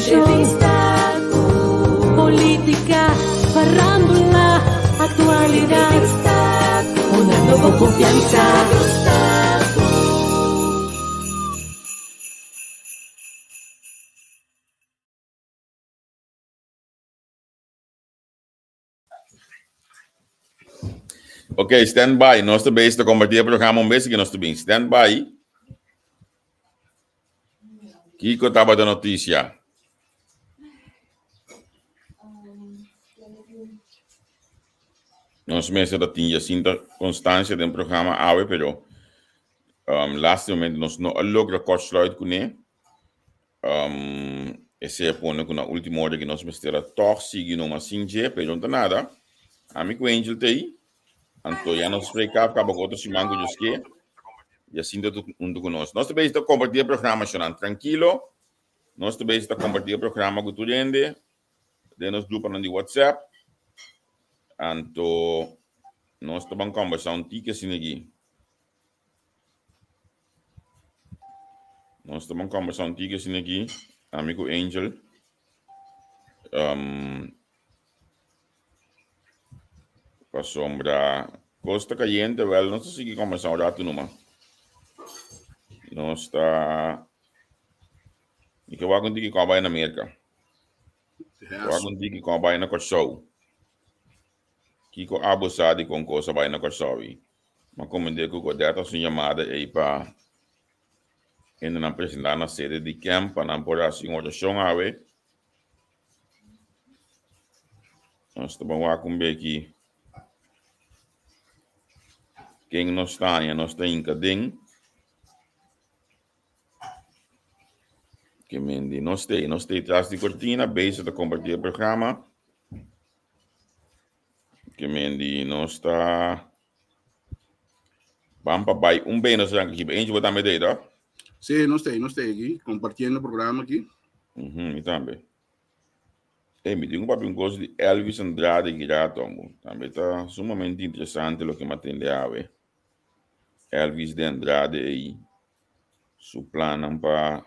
Informashon, polítika, farándula, aktualidat. Hunando bo konfiansa. Ok, stand by. Nos ta bezig ta compartir e programa un bes que nos ta bin. Stand by. Kiko tabata noticia? Nos mester ta tin Jacinta Constancia den programa awe, pero um, lastimamente nos no a logra kortsluit kuné. Um, esei a pone ku na último ora ku nos mester a tòg sigui numa sin dje, pero no ta nada. Ami ku Angel ta ei. Anto ya nos spreek af kaba ku otro siman ku Dios ke. Jacinta ta huntu ku nos. Nos ta bezig ta kompartí e programa, shonnan. Trankilo. Nos ta bezig ta kompartí e programa ku tur hende den nos gruponan di WhatsApp. Anto nos ta ban kòmbersá un tiki asina aki. Nos ta ban conversa un tiki asina aki, ami ku Angel. Um, pasobra kos ta kayente, wel, nos ta sigui conversa un ratu numa. Nos ta... Mi ke wak un tiki kon a bai na Merka. Wak un tiki kon a bai na Kòrsou. Kiko abo sa di kon kos a bai na Kòrsou i? M'a komend'é ku Godette a su yamada ei pa hendenan presentá na sede di kèmp pa nan por hasi un orashon awe. Nos ta ban wak un beki ken nos ta haña nos ta hinka den. Ke men di nos t'ei, nos t'ei tras di kortina, bezig ta kompartí e programa. Ke men di nos ta ban pa bai un be nos ranka hiba. Eentje bo tambe t'ei, toh? Sí, nos t'ei, nos t'ei aki, kompartiendo e programa aki. Mhm, mi tambe. Ey, mi tin ku papia un kos di Elvis Andrade Girato, ambo. Tambe ta sumamente interesante loke mi a tende awe. Elvis de Andrade ei su plannan pa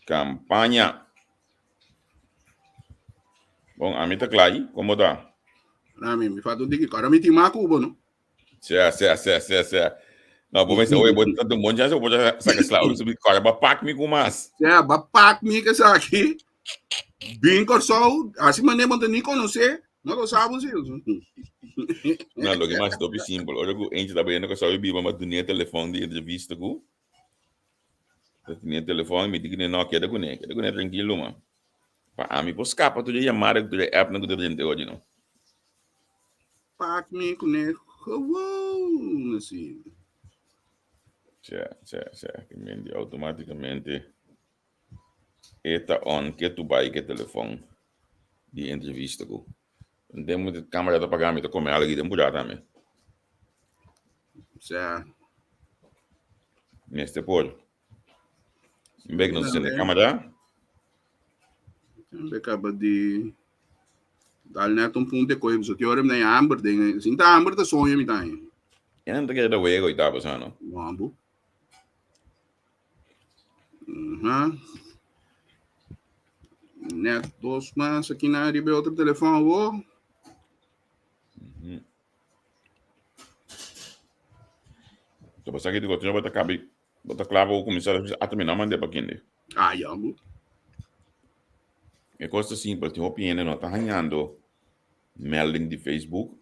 kampaña. Bon, ami ta kla ei. Kon bo ta? Ami, mi falta un tiki. Ora mi tin mas ku bo, no? Sea, sea, sea, sea, sea. No, bo mester, oye, bo ta un bon chance, bo ta saka sla, bo subi kora, ba pak mi ku mas. Sea, ba pak mi ke saki. Bin Kòrsou, hasi manera bo ta ni konosé, no lo sabo si. No, loke mas topi simpel. Ora ku eentje ta bayendo Kòrsou i biba, ma dun'é telefòn di entrevista ku. Ta tene telefòn, mi di kuné, no, keda kuné, keda kuné trankilo, man. Pa ami por skapa tur e yamada ku tur e appnan ku ta drenta ochi, no. Pak mi kuné gewoon asina. Sè, sè, sè, ke men di automáticamente. E ta on ke tu bai ke telefon di entrevista ku. Den mo kamera ta paga mi ta kome algu den purá tambe. Sa. Mester por. Bek nos sende kamera. Tambe kaba di dal net un punto e koe so ti ora mi na hamber den sin ta hamber ta soño mi ta. Yan ta keda wego i ta pasando. Wambu. Aha. Net dos mas aqui na riba outro telefone, wo. Então, você aqui digo, bota cabe, bota claro, vou começar a terminar mande para quem. Ah, ja, bu. E cosa simples, tem opinião não tá ganhando melding di Facebook.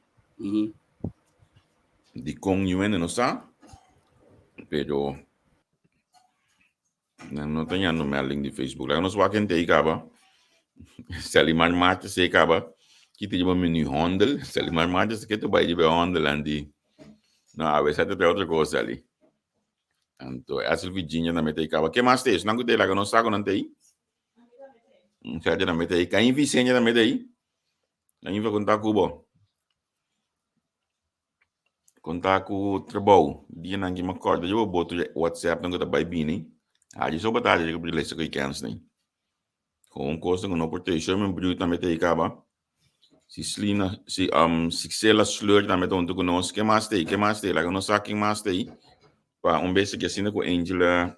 Di con UN no sa, pero nan no ta ñando melding di Facebook. Laga nos wak hende ei kaba. Selimar Martes ei kaba. Kita riba menu handel. Selimar Martes ke ta bai riba e handel di. No, a veces ta otro cosa ali. Anto, Ethel Virginia tambe ta ei kaba. Ke mas ta ei? Esnan ku ta ei laga nos sa ku nan ta ei. Sergio tambe ta ei. Caín Vicente tambe ta ei. Caín va konta ku bo. Konta ku trabou. Dianan ki mi kòrda riba bo tur e whatsappnan ku ta bai bini. Haji so bataya riba di lesa ku e kèns nei. Gewoon kosnan ku no por tei. Sherman Brew tambe ta ei kaba. Sislina, si um, Sixela Sleur tambe ta huntu ku nos. Ke mas ta ei? Ke mas ta ei? Laga nos sa ken mas ta ei. Pa un bes aki asina ku Angela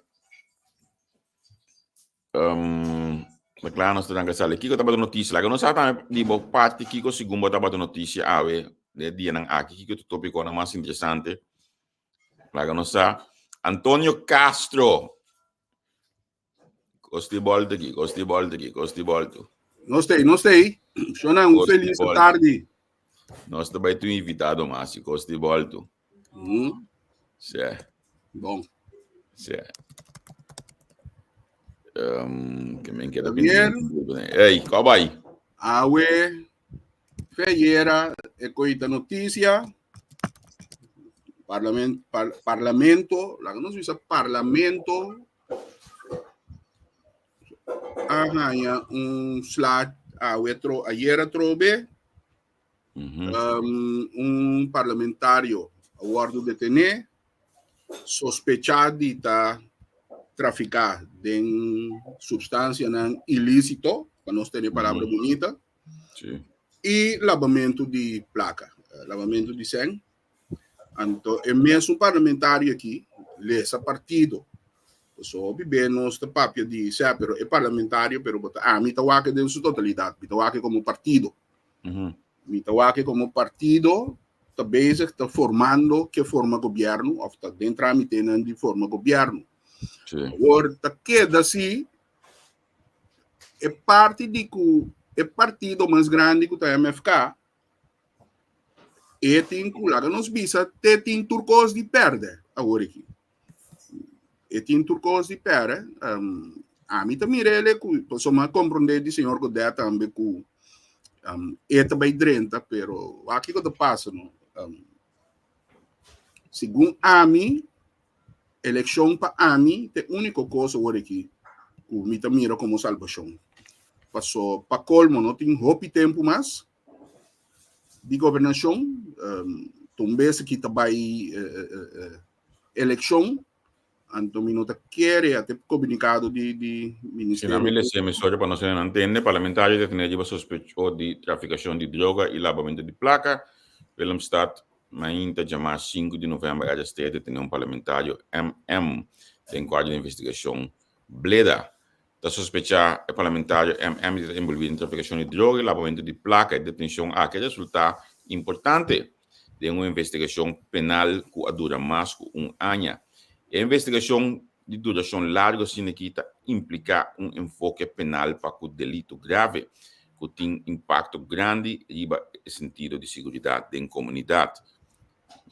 um, Ta kla nos ta ranka sali. Kiko tabata notisia? Laga nos sa tambe di bo parti kiko segun bo tabata notisia awe den e dianan aki. Kiko ta topikonan mas interesante? Laga nos sa. Antonio Castro. Kos di bolto aki, kos di bolto aki, kos di bolto. Nos tei, nos tei. Shona, un feliz tardi. Nos ta bai tu invitado mas, kos di bolto. Sí. Bon. Sí. Um, que men queda Javier. Ei, kobay. Awe, feyera, e koita noticia. Parlament, par, parlamento, laga nos bisa parlamento a haña un sla awe tro, ayer atrobe. Um, un parlamentario a wordo detené, sospechá di ta trafiká den substansianan ilísito, pa nos tene palabra bunita, i labamentu di plaka, labamentu di sèn. Anto e mesun parlamentario aki lesa partido. Paso hopi be nos ta papia di sea, pero e parlamentario, pero bo ta ami ta wak den su totalidat, mi ta wak komo partido. Mi ta wak komo partido ta bezig ta formando ke forma gobierno of ta den tramitenan di forma gobierno. Awor ta keda si e parti di ku e partido mas grandi ku ta MFK e tin ku laga nos bisa te tin tur kos di pèrdè awor aki. E tin tur kos di pèrdè. Um, ami ta mira ele ku pasobra mi a komprondé di señor Godett tambe ku um, e ta bai drenta, pero wak kiko ta pasa no. Um, segun ami, elekshon pa ami ta e úniko kos awor aki ku mi ta mira komo salbashon. Paso pa kolmo no tin hopi tempu mas. Di gobernashon ta un bes aki ta bai elekshon anto mi no ta kere a te komunikado di di ministerio. Si lesa mi sorry pa nos hende no ntende, parlamentario detene riba sospecho di trafikashon di droga i labamentu di plaka. Willemstad, Mainta djamá sinku di novèmber RST a detene un parlamentario MM den kuadro di investigashon Bleda. Ta sospechá e parlamentario MM di ta enbolbí den trafikashon di droga i labamentu di plaka. E detenshon aki a resultá importante den un investigashon penal ku a dura mas ku un aña. E investigashon di durashon largu asina aki ta impliká un enfoke penal pa ku delitu grave ku tin impakto grandi riba e sentido di siguridat den komunidat.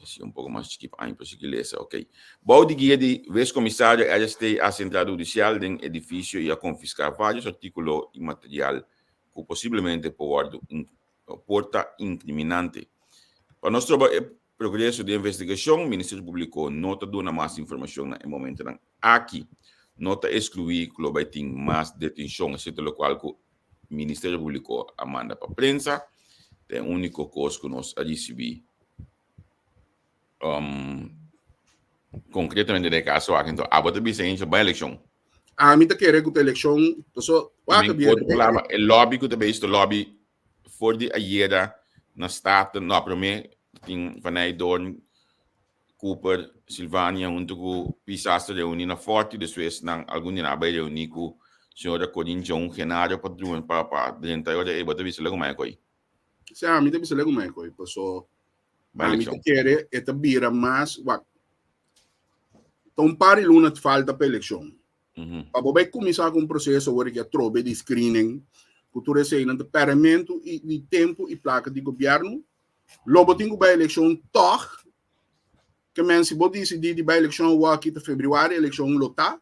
Así un poco mas chikí pa aña por sigui lesa. Ok. Bou di guia di Wes-Komisario RST a hasi entrada hudisial den edifisio i a konfiská vários artíkulo i material ku posiblemente por wòrdu por ta inkriminante. Pa nos troba e progreso di e investigashon, Ministerio Públiko no ta duna mas informashon na e momentonan aki. No ta eskluí ku lo bai tin mas detenshon, esei ta lokual ku Ministerio Públiko a manda pa prensa, ta e úniko kos ku nos a risibí um, konkretamente den e kaso aki. Enton, abo ta bisa eens bai elekshon. Ami ta kere ku ta elekshon, paso wak Otro palabra, e lobby ku ta bezig ta lobby for di ayera na Staten, no, promé tin Van Eydoorn, Cooper, Silvania huntu ku Pisas ta reuní na Forti, despues nan algun di nan a bai reuní ku señora Corinne Joan Genario pa drumi pa pa drenta e ora ei bo ta bisa lego mai koi. Sí, ami ta bisa lego mai koi, paso ami ta kere e ta bira mas wak ta un par di luna falta pa elekshon. Pa bo bai kuminsá ku un proseso awor ki atrobe di screening ku tur eseinan ta pèrdèmentu di tempu i plaka di gobièrnu. Lo bo tin ku bai elekshon tòg. Ke men si bo disidí di bai elekshon awor aki ta febrüari elekshon lo ta.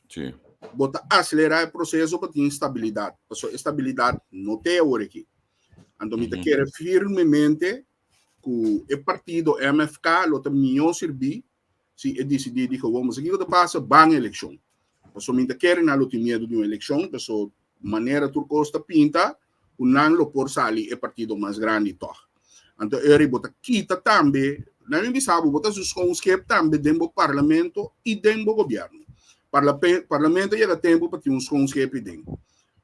Sí. Bo ta aselerá e proseso pa tin stabilidat. Pasobra e stabilidat no te awor aki. Anto mi ta kere firmemente ku e partido MFK lo ta mihó sirbí si e disidí di gewoon, pasobra kiko ta pasa? Ban elekshon. Pasobra mi ta kere nan lo tin miedu di un elekshon, pasobra manera tur kos ta pinta ku nan lo por sali e partido mas grandi tòg. Anto eri bo ta kita tambe, nan mi bisa bo, bo ta schoonschep tambe den bo parlamento i den bo gobièrnu. Parlamento yega tempu pa tin un schoonschep den.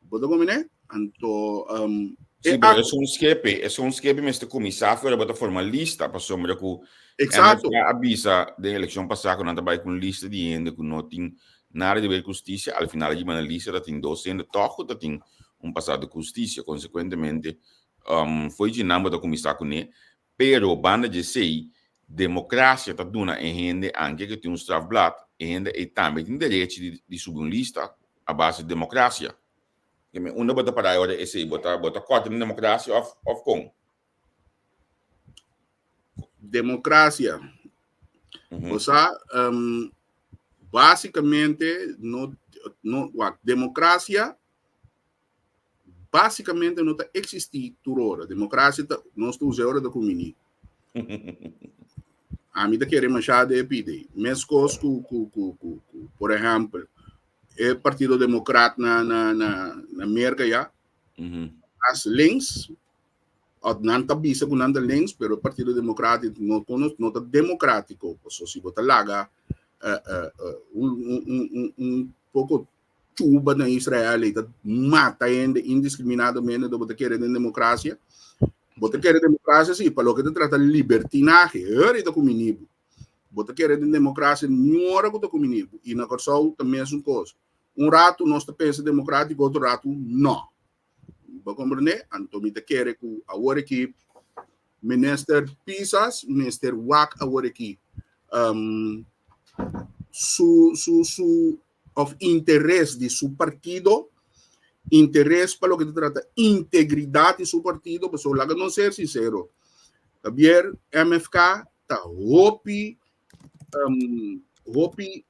Bo ta komprendé? Anto um, Sí, pero e schoonschep, e schoonschep mester kuminsá fuera bo ta forma lista pasobra ku Exacto. MFK a bisa den elekshon pasá ku nan ta bai ku un lista di hende ku no tin. nada di ber ku hustisia. Al final di analisa ta tin dos hende tòg ku ta tin un pasado ku hustisia. Konsekuentemente, fo'i dje nan bo ta kuminsá kuné. Pero banda dje esei, demokrasia ta duna e hende, anke ku tin un strafblad, e hende ei tambe tin derechi di di subi un lista a base di demokrasia. Unda bo ta pará e ora esei? Bo ta bo ta kòrta den demokrasia òf òf kon? Demokrasia. Bo sa, básikamente no no wak demokrasia básikamente no ta eksistí tur ora. Demokrasia ta nos ta usa e ora ta kumini. Ami ta kere mashá den e pide. Meskos ku ku ku ku ku por ehèmpel e Partido Demokrat na na na na Merka ya as links Ot nan ta bisa ku nan ta links, pero e Partido Democrático no kono no ta demokrátiko, paso si bo ta laga un un un un un poko chuba na Israel i ta mata hende indiskriminadamente, bo ta kere den demokrasia? Bo ta kere demokrasia si, pa loke ta trata libertinahe, heur i ta kumini bo. Bo ta kere den demokrasia niun ora ku ta kumini bo. I na Kòrsou ta mesun kos. Un ratu nos ta pensa demokrátiko, otro ratu no. Bo comprende? Anto mi ta kere ku awor aki Minister Pisas mester wak awor aki um, su, su, su of interes di su partido, interes pa loke ta trata integridad di su partido, pasobra laga nos ser sincero, Javier, MFK ta hopi, um, hopi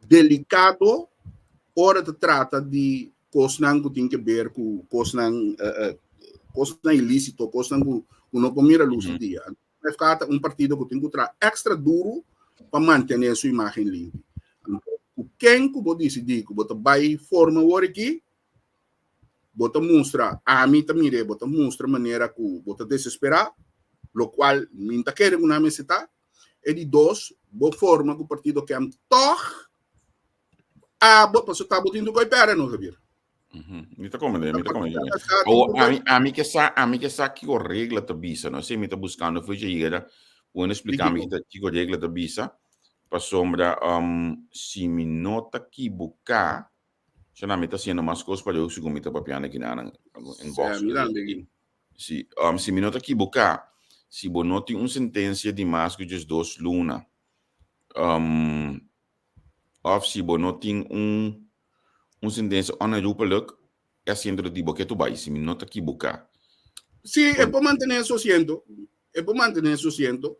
delicado ora ta trata di cosnan cu tin que ver cu cosnan uh, cosnan ilícito, cosnan cu, cu no por mira luz di dia. MFK ta un partido cu tin cu traha extra duro pa mantene su imagen limpi. Cu ken cu bo decidi cu bo ta bay forma awor aki, bo ta mustra, ami ta mire, bo ta mustra manera cu bo ta desespera, locual mi ta kere cu nan mester ta. E di dos, bo forma ku partido KEM tòg abo, pasobra ta bo tin tur koi pèrdè no, Javier. Mi ta komprendé, mi ta komprendé. Awor, ami, ami ke sa, ami ke sa kiko regla ta bisa, no? Esei mi ta buskando for dje yera, bo no expliká mi kiko regla ta bisa, pasobra si mi no ta kibuká, shana mi ta hasiendo mas kos pa Dios segun mi ta papiando akinan en box. Si, si mi no ta kibuká, si bo no tin un sentensia di mas ku djesdos luna, òf si bo no tin un un sentensia onherroepelijk, e asiento ta di bo ketu bai, si mi no ta kibuká. Sí, e por mantené su asiento, e por mantené su asiento,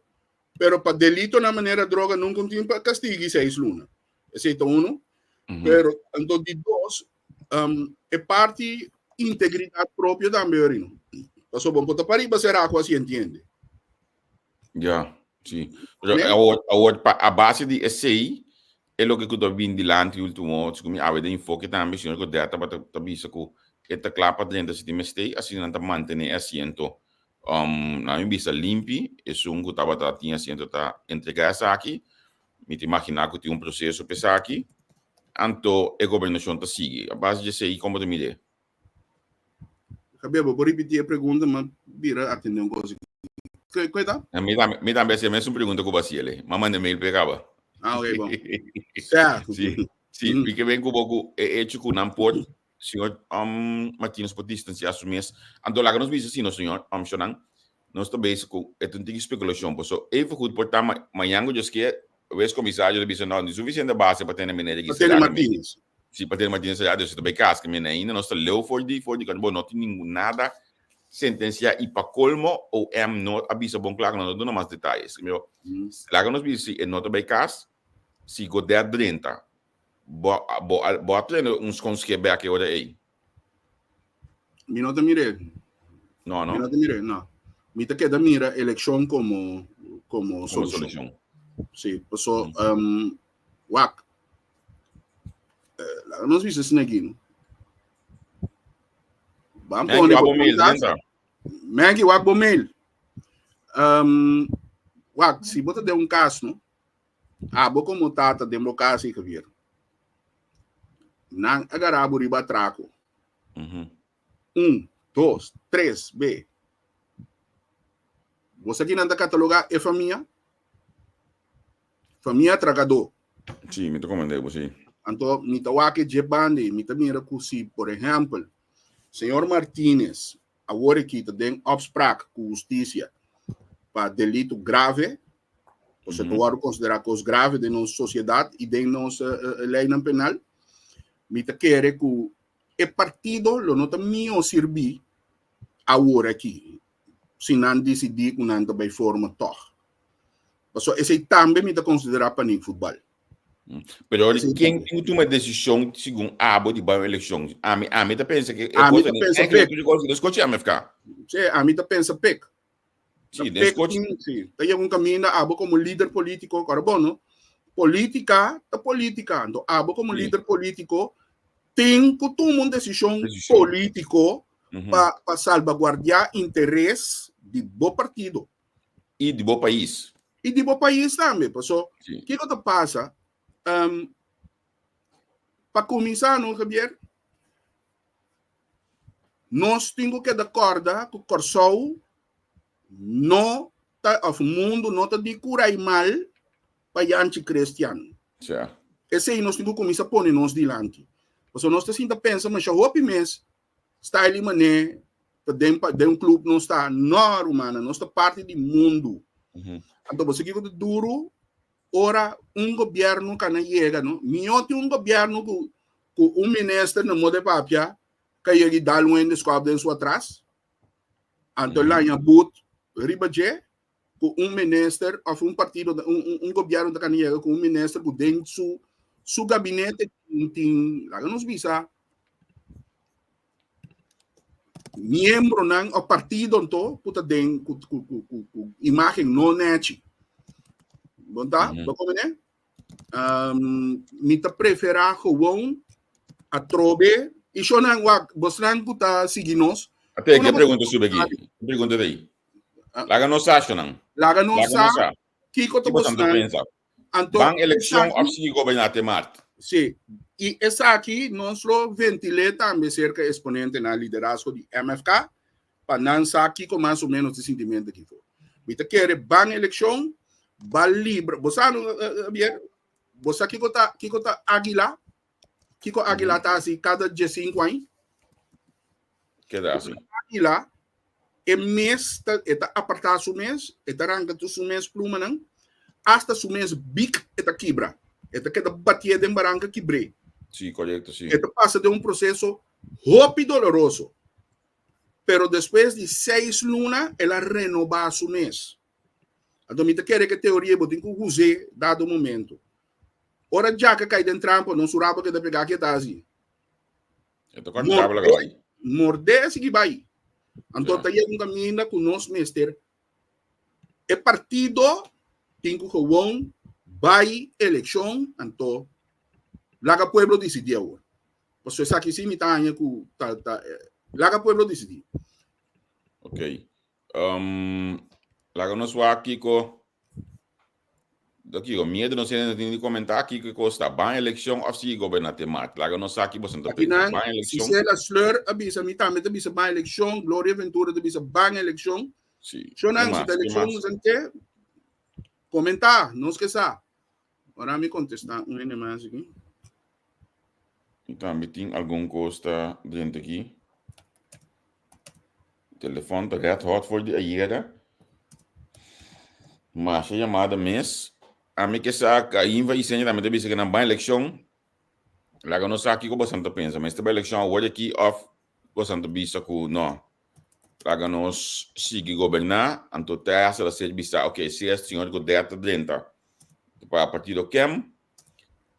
pero pa delitonan manera droga nunka un tin pa kastig'i seis luna. Esei ta uno. Pero anto di dos, e parti integridad propio tambe Orino. Pasobra bo por ta pariba sera ku asi entiende. Ja, si. Pero awor, awor pa a base di esei, e loke ku ta bin dilanti ultimo, segun mi awe den enfoke tambe, señor Godett tabata ta bisa ku e ta kla pa drenta si tin mester, asina nan ta mantene e asiento. Nan mi bisa limpi, esun ku tabata tin asiento ta entrega esaki, Mi ta imaginá ku tin un proseso pa esaki, anto e gobernashon ta sigui. A base di esei, kon bo ta mir'é? Javier, bo por ripití e pregunta? Mi a bira atendé un kos aki. Ke ke ta? Mi tambe, mi tambe hasi e mesun pregunta ku bo hasi el'e. Mi a manda mail p'e kaba. Ah, ok, bon. Sea. Sí, sí, mi ke ben ku bo ku e echo ku nan por, señor Martinus por distansiá su mes. Anto laga nos bisa asina, señor, shonnan, Nos ta bezig ku e ta un tiki spekulashon, paso even goed por ta mañan ku Dios kier, wes komisario ta bisa no, no tin sufisiente base pa tene meneer aki Pa tene será. Martinez. Si, pa tene Martinez será, dus e ta bai kas, ke mene ainda nos ta leu for di for di bo no tin ningun nada sentensiá i pa kolmo OM no a bisa bon kla ku no ta duna mas detayes. Pero laga nos bisa si e no ta bai kas, si Godett drenta, bo bo bo a tene un skonsk'é bèk e ora ei. Mi no ta mir'é. No, no. Mi no ta mir'é, no. Mi ta keda mira elekshon komo, komo Komo solushon. solushon. Sí, paso, um, wak, eh, laga nos bisa asina aki, no? Ban Menki, pone wak bo bo mail, kas. drenta. Menki, wak bo mail. Um, wak, si bo ta den un kas, no? Abo komo tata den bo kas, Javier. Nan a gara bo riba atraco. Un, dos, tres, be. Bo sa ki nan ta cataloga e famia? Famia atracador. Sí, mi ta komprendé bo, sí. Anto mi ta wak e dje banda ei, mi ta mira ku si, por ehèmpel, señor Martinez awor aki ta den opspraak ku hustisia pa delito grave, pasobra ta wòrdu konsiderá kos grave den nos sosiedat i den nos leinan penal, mi ta kere ku e partido lo no ta mihó sirbí awor aki si nan disidí ku nan ta bai forma tòg. Pasobra esei tambe mi ta konsiderá paniek futbal. Pero ora ken tin ku tuma e desishon segun abo di bai un elekshon? Ami, ami ta pensa ke e Ami kos ta den pensa eigenlijk pek. tur kos den skochi MFK. Sí, ami ta pensa pek. Sí, Ta den pek skochi. tin, sí. Ta yega un kaminda abo komo lider polítiko, kòrda bon no, polítika ta polítika. Anto abo komo Sí. lider polítiko tin ku tuma un desishon Desishon. polítiko pa pa salbaguardiá interes di bo partido. I di bo pais. I di bo pais tambe. Paso, Sí. kiko ta pasa? Pa kuminsá no, Javier, nos tin ku keda kòrda ku Kòrsou no ta, òf mundu no ta di kura i mal pa Yanchi Christian. Ja. Esei nos tin ku kuminsá pone nos dilanti. Paso nos ta sinta pensa masha hopi mes Style i mané ta den pa den un club nos ta no rumannan nos ta parti di mundu. Anto bo sa kiko ta duru ora un gobierno kana yega no mihó tin un gobierno ku ku un minister na moda papia ka yega i dal un hende skòp den su atras anto laña but riba dje ku un minister of un partido un un un gobierno ta kana yega ku un minister ku den su su gabinete tin tin laga nos bisa miembronan of partido anto ku ta den ku ku ku ku ku imagen no nechi. Bon ta? Bo komene? Mi ta preferá gewoon atrobe i shownan wak bosnan ku ta sigui nos. Ate, ke pregunta sube aki? Ke pregunta ta ei? Laga nos sa, shownan. Laga nos sa kiko ta Kiko bosan ta bosnan. pensa? Anto Ban elekshon esaki of sigui goberná te mart? Sí, i esaki nos lo ventil'é tambe serka exponentenan liderazgo di MFK pa nan sa kiko mas o menos e sintimento aki for. Mi ta kere ban elekshon, ba libra. Bo sa no, Javier? Bo sa kiko ta kiko ta Aguila? Kiko Aguila ta hasi kada diesinku aña? Keda hasi? Aguila e mes ta e ta apartá su mes, e ta ranka tur su mes plumanan, asta su mes bik e ta kibra. E ta keda batié den baranka kibr'é. Sí, korekto, sí. E ta pasa den un proseso hopi doloroso. Pero despues di seis luna el a renobá su mes. Anto mi ta kere ku e teoria bo tin ku us'é dado momento. Ora djaka kai den trampa, no su rabo keda pegá ke ta hasi. E ta kòrta rabo laga bai. Mordé e sigui bai. Anto ta yega un kaminda ku nos mester e partido tin ku gewoon bai elekshon anto laga pueblo disidí awor. Pasobra esaki sí mi ta haña ku ta ta laga pueblo disidí. Ok. Laga nos wak kiko Do kiko miedo nos hende tin di komentá kiko e kos ta ban elekshon òf sigui goberná te mart. Laga nos sa ki boso ta pensa. Akinan Ban elekshon. Gisela Sleur a bisa mi tambe ta bisa ban elekshon, Gloria Ventura ta bisa ban elekshon. Sí. Shownan Ke si mas? ta Ke elekshon mas? nos ke komentá, nos ke sa. Ora mi kontestá un hende mas aki. Mi tambe tin algun kos ta drenta aki. Telefon ta red hot for di ayera. Masha yamada mes. Ami ke sa Cainva y Senja tambe ta bisa ke nan ban elekshon. Laga nos sa kiko bosan ta pensa. Mester bai elekshon awor aki of bosan ta bisa ku no. Laga nos sigui goberná. Anto te hasta ta ser bisa ok si e señor Godett ta drenta pa partido Kem.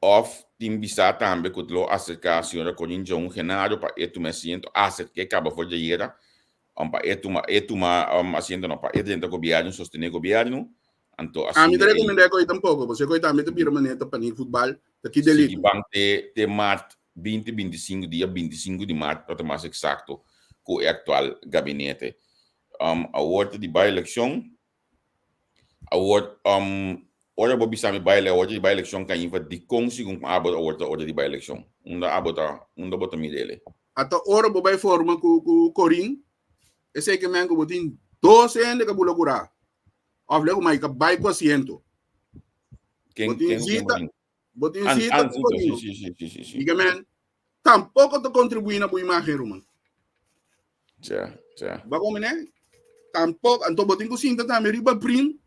Of tin bisa tambe ku lo aserká señora Corinne Joan Genaro pa e tuma asiento, aserk'é kaba for djayera, pa e tuma e tuma asiento no, pa e drenta gobièrnu, sostené gobièrnu, anto Ami asina ta ei rekomendá e koi tampoko, pasobra e koi tambe ta bira manera ta panik futbal, ta ki sigui delitu. ban te te mart 2025, dia 25 di mart pa ta mas eksakto, ku e aktual gabinete. Awor ta di bai elekshon. Awor, um, ora bo bisa mi bai awor di bai elekshon Cainfa, dikon segun abo awor ta ora di bai elekshon? Unda abo ta, unda bo ta mir'ele? Ata ora bo bai forma ku ku Corin, esei ke men ku bo tin dos hende ka bula kurá. Of lego mai ka bai ku asiento. Ken, Bo tin ken ku ken bo Zita, tin? Bo tin cita ku Corino. Si, si, si, si, si. Dígame, tampoco ta contribuí na bo imagen, ruman. Ja, ja. Ba como né? Tampoco, anto bo tin ku sinta tambe riba prim.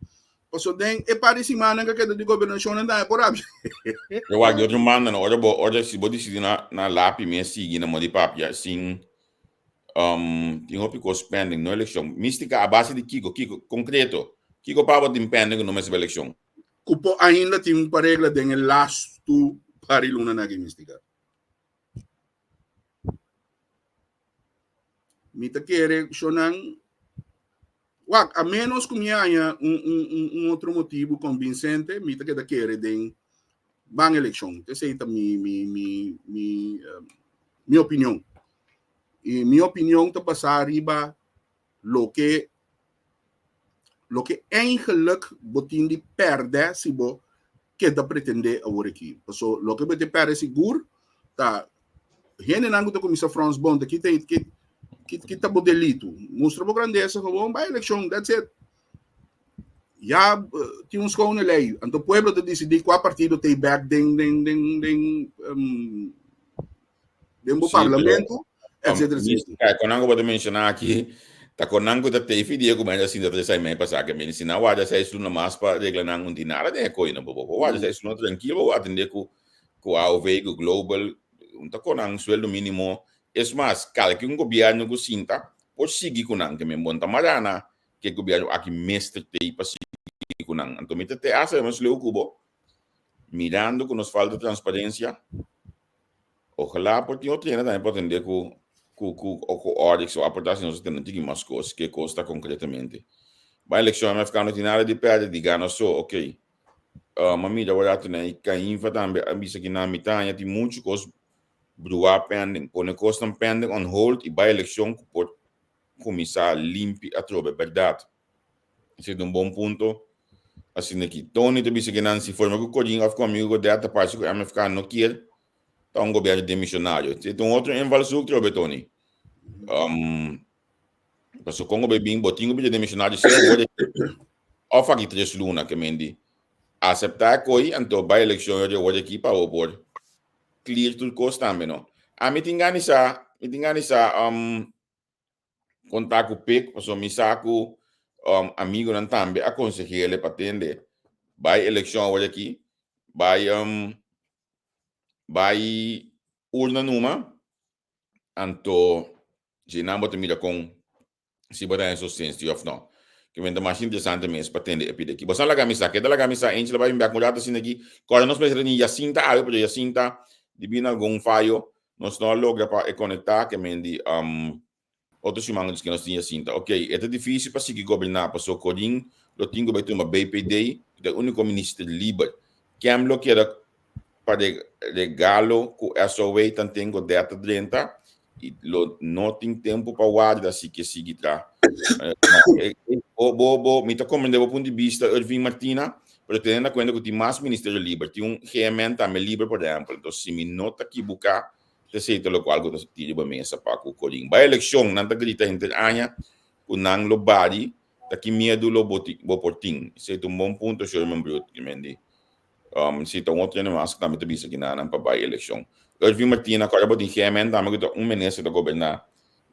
Paso den e par di simannan ka keda di gobernashon nan por rabia. Pero wak di otro banda no, ora bo ora si bo disidi na na lapi mes sigui na modi papia sin um, tin hopi kos pending, no elekshon. Mistika a base di kiko, kiko konkreto. Kiko pa bo tin pending ku no mester ba elekshon? Ku por ainda tin un par regla den e lastu par di lunanan aki Mistika. Mi ta kere shonnan wak a menos ku mi haña un un un un otro motibu konvinsente mi ta keda kere den ban elekshon. Esei ta mi mi mi mi mi opinion. I mi opinion ta basá riba loke loke eigenlijk bo tin di pèrdè si bo keda pretendé awor aki. Paso loke bo tin pèrdè sigur ta hendenan ku ta kuminsá frons bon ta kita kita bo delitu. Mustra bo grandesa gewoon bai elekshon, that's it. Ya tin un skone lei, anto pueblo ta disidí kua partido ta bèk den den den den den bo Sí, pero parlamento, etcétera, etcétera. Kijk, kon nan ku bo ta menshoná aki, ta kon nan ku ta tefi dia ku menda sinta tres ai mei pasá ke meni. Si nan warda seis luna mas pa regla nan un tin nada den e koyo nan. Bo por warda seis luna trankil bo atendé ku ku AOV, ku Global, un ta kon nan sueldo mínimo. Es mas, kalke un gobièrnu ku sinta por sigui ku nan ke men bon ta mará na ke gobièrnu aki mester tei pa sigui ku nan. Anto mi ta te hasta mas leu ku bo, mirando ku nos falta transparensia, Ojalá por tin otro hende tambe por atendé ku ku ku ku Oryx o aportá si nos a tende tiki mas kos ke kos ta konkretamente. Bai elekshon MFK no tin nada di pèrdè di gana so, ok. Ma mira wak rato nei Cainfa tambe a bisa ki na mitá aña tin muchu kos bruá pending. Pone kosnan pending on hold i bai elekshon ku por kuminsá limpi atrobe. Bèrdat. Esei ta un bon punto. Asina ki Tony ta bisa ki nan si forma ku Corin of ku amigo Godet ta parse ku MFK no kier ta un gobierno demisionario. Esei ta un otro invalshoek trobe Tony. Um, paso kon bo bin bo tin ku bira demisionario sea awor of aki tres luna ke men di acepta e koi anto bai elekshon yo di awor aki pa bo por clear tur kos tambe no. Ami tin gani sa, mi tin gani sa um, konta ku Pik, pasobra mi sa ku um, amigonan tambe a konsehele pa tende bai elekshon awor aki, bai um, bai urna numa, anto si nan bo ta mira kon si bo ta haña sostensia òf no. Ke men ta mas interesante mes pa tende e pida aki. Bo sa laga mi sa, keda laga mi sa, Angela bai bin bek un rato asina aki. Kòrda nos mester tin Jacinta awe, pero Jacinta debí na algun fayo Nos no a logra pa e konektá ke men di otro siman ku nos tin Jacinta. Ok, e ta difísil pa sigui goberná paso Corin lo tin ku bai tuma BPD ku ta e úniko minister liber. Kem lo keda pa regalo ku SOW tanten Godett ta drenta i lo no tin tempu pa warda si ke sigui tra. Bo, bo, bo, mi ta komprendé bo punto di bista Irving Martina, Pero tene na kuenta ku tin mas ministerio liber. Tin un GMN tambe liber, por ehèmpel. Entonces, si mi no ta kibuká, ta esei ta lokual ku ta tira riba mesa pa ku Corin. Bai elekshon, nan ta grita henter aña ku nan lo bari, ta ki miedu lo bo bo por tin? Esei ta un bon punto, Sherman Brut, ki men di. Si ta un otro hende mas ku tambe ta bisa kina nan pa bai elekshon. Irving Martina, kòrda bo tin GMN tambe ku ta un minister ta goberná.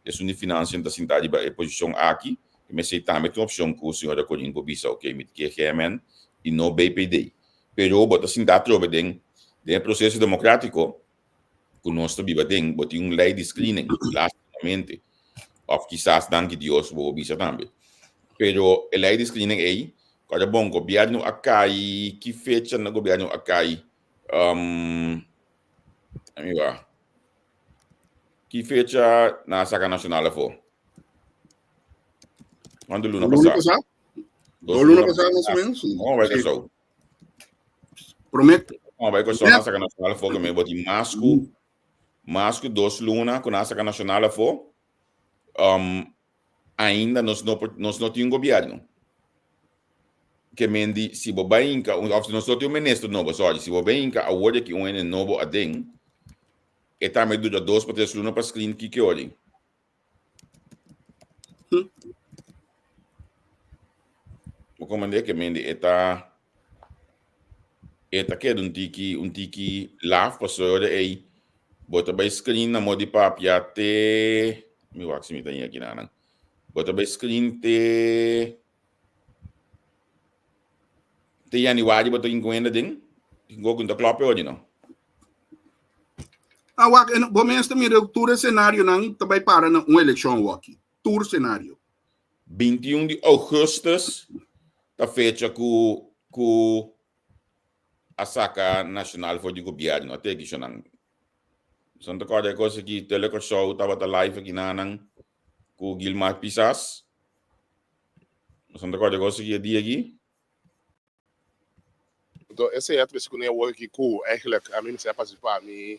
Esun di financiën ta sinta riba e posicion aki, i mesey tambe tin opcion cu señora Corin por bisa ok mi ta kier GMN i no BPD. Pero bo ta sinta atrobe den den e proceso democratico cu nos ta biba den, bo tin un ley di screening, lastimamente, of kisas danki Dios bo por bisa tambe. Pero e ley di screening ey, cu bon, gobierno a cay, ki fecha na gobierno a cay? Um, amigo, Ki fecha na saka nacional afó? Cuánto luna Luna pasá? pasá? Dos Dos luna pasá, más o menos. No, bai Sí. Kòrsou. Promet. No, bai Kòrsou na saka nacional afó, que me boti mas ku mas ku dos luna ku na saka nacional afó. Um, ainda nos no por, nos no tin un gobierno. Ke men di, si bo bai hinka, of nos no tin un minister nobo, sorry, si bo bai hinka awor di aki un hende nobo aden, e tambe dura dos pa tres luna pa screen kiko ori. Bo komandé ke men di e ta. E ta keda un tiki un tiki laf pasobra ora ei bo ta bai screen na modi papia te mi wak si mi ta ña kinanan bo ta bai screen te te januari bo ta inkuenda den tin ku ta klop e ora no. Ah wak bo mes ta mira tur e scenarionan ta bai para na un elekshon awaki tur scenario. 21 di augustus ta fecha ku ku a saka Nacional for di gobierno. A teki shonan. Son ta korda e kos aki Tele Kòrsou tabata live aki nanan ku Gilmar Pisas. Son ta korda e kos aki e dia aki. Anto esei a trese kuné awor aki ku eigenlijk ami mester a partisipá mi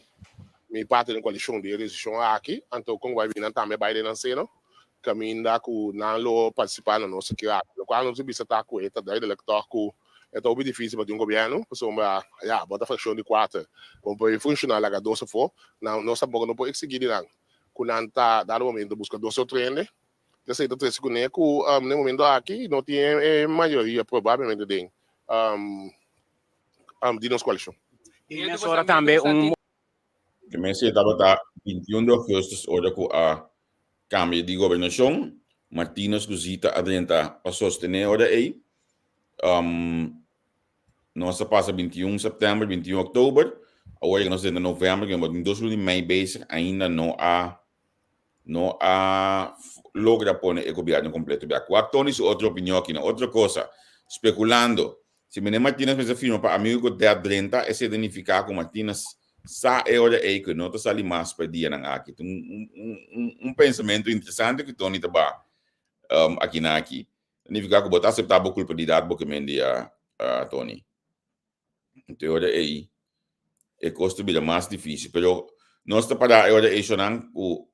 mi parti den koalishon di e desishon aki. Anto kon bai bini nan tambe a bai den nan seno kaminda ku nan lo partisipá na nos aki aki. Lokual nos a bisa ta ku e ta duidelijk tòg ku e ta hopi difísil pa tin un gobièrnu pasobra ya bo ta frakshon di kuater. Bo por funshoná laga dos afó. Nan nos tampoko no por eksigí di nan ku nan ta dado momento buska dos otro hende. Esei ta trese kuné ku na e momento aki no tin e mayoria probablemente den di nos koalishon. I mesora tambe un. Ke mester tabata 21 di augustus ora ku a kambia di gobernashon, Martinus ku Zita a drenta pa sostené ora ei. Nos a pasa 21 sèptèmber, 21 òktober, awor ku nos drenta novèmber, ku tin dos luna i mei bezig ainda no a no a logra pone e gobierno completo bia. Cua Tony su otro opinion aki no? Otro cosa, speculando, si meneer Martinez mester firma pa amigo cu det drenta, esey ta nifica cu Martinez sa e ora ey cu e no ta sali mas pa e dianan aki. Ta un, un, un, un pensamento interesante cu Tony ta ba um, aki na aki. Ta nifica cu bo ta acepta bo culpabilidad bo ke men dia, uh, Tony. Anto e ora ei e kos ta bira mas difísil. Pero nos ta pará e ora ei shonnan ku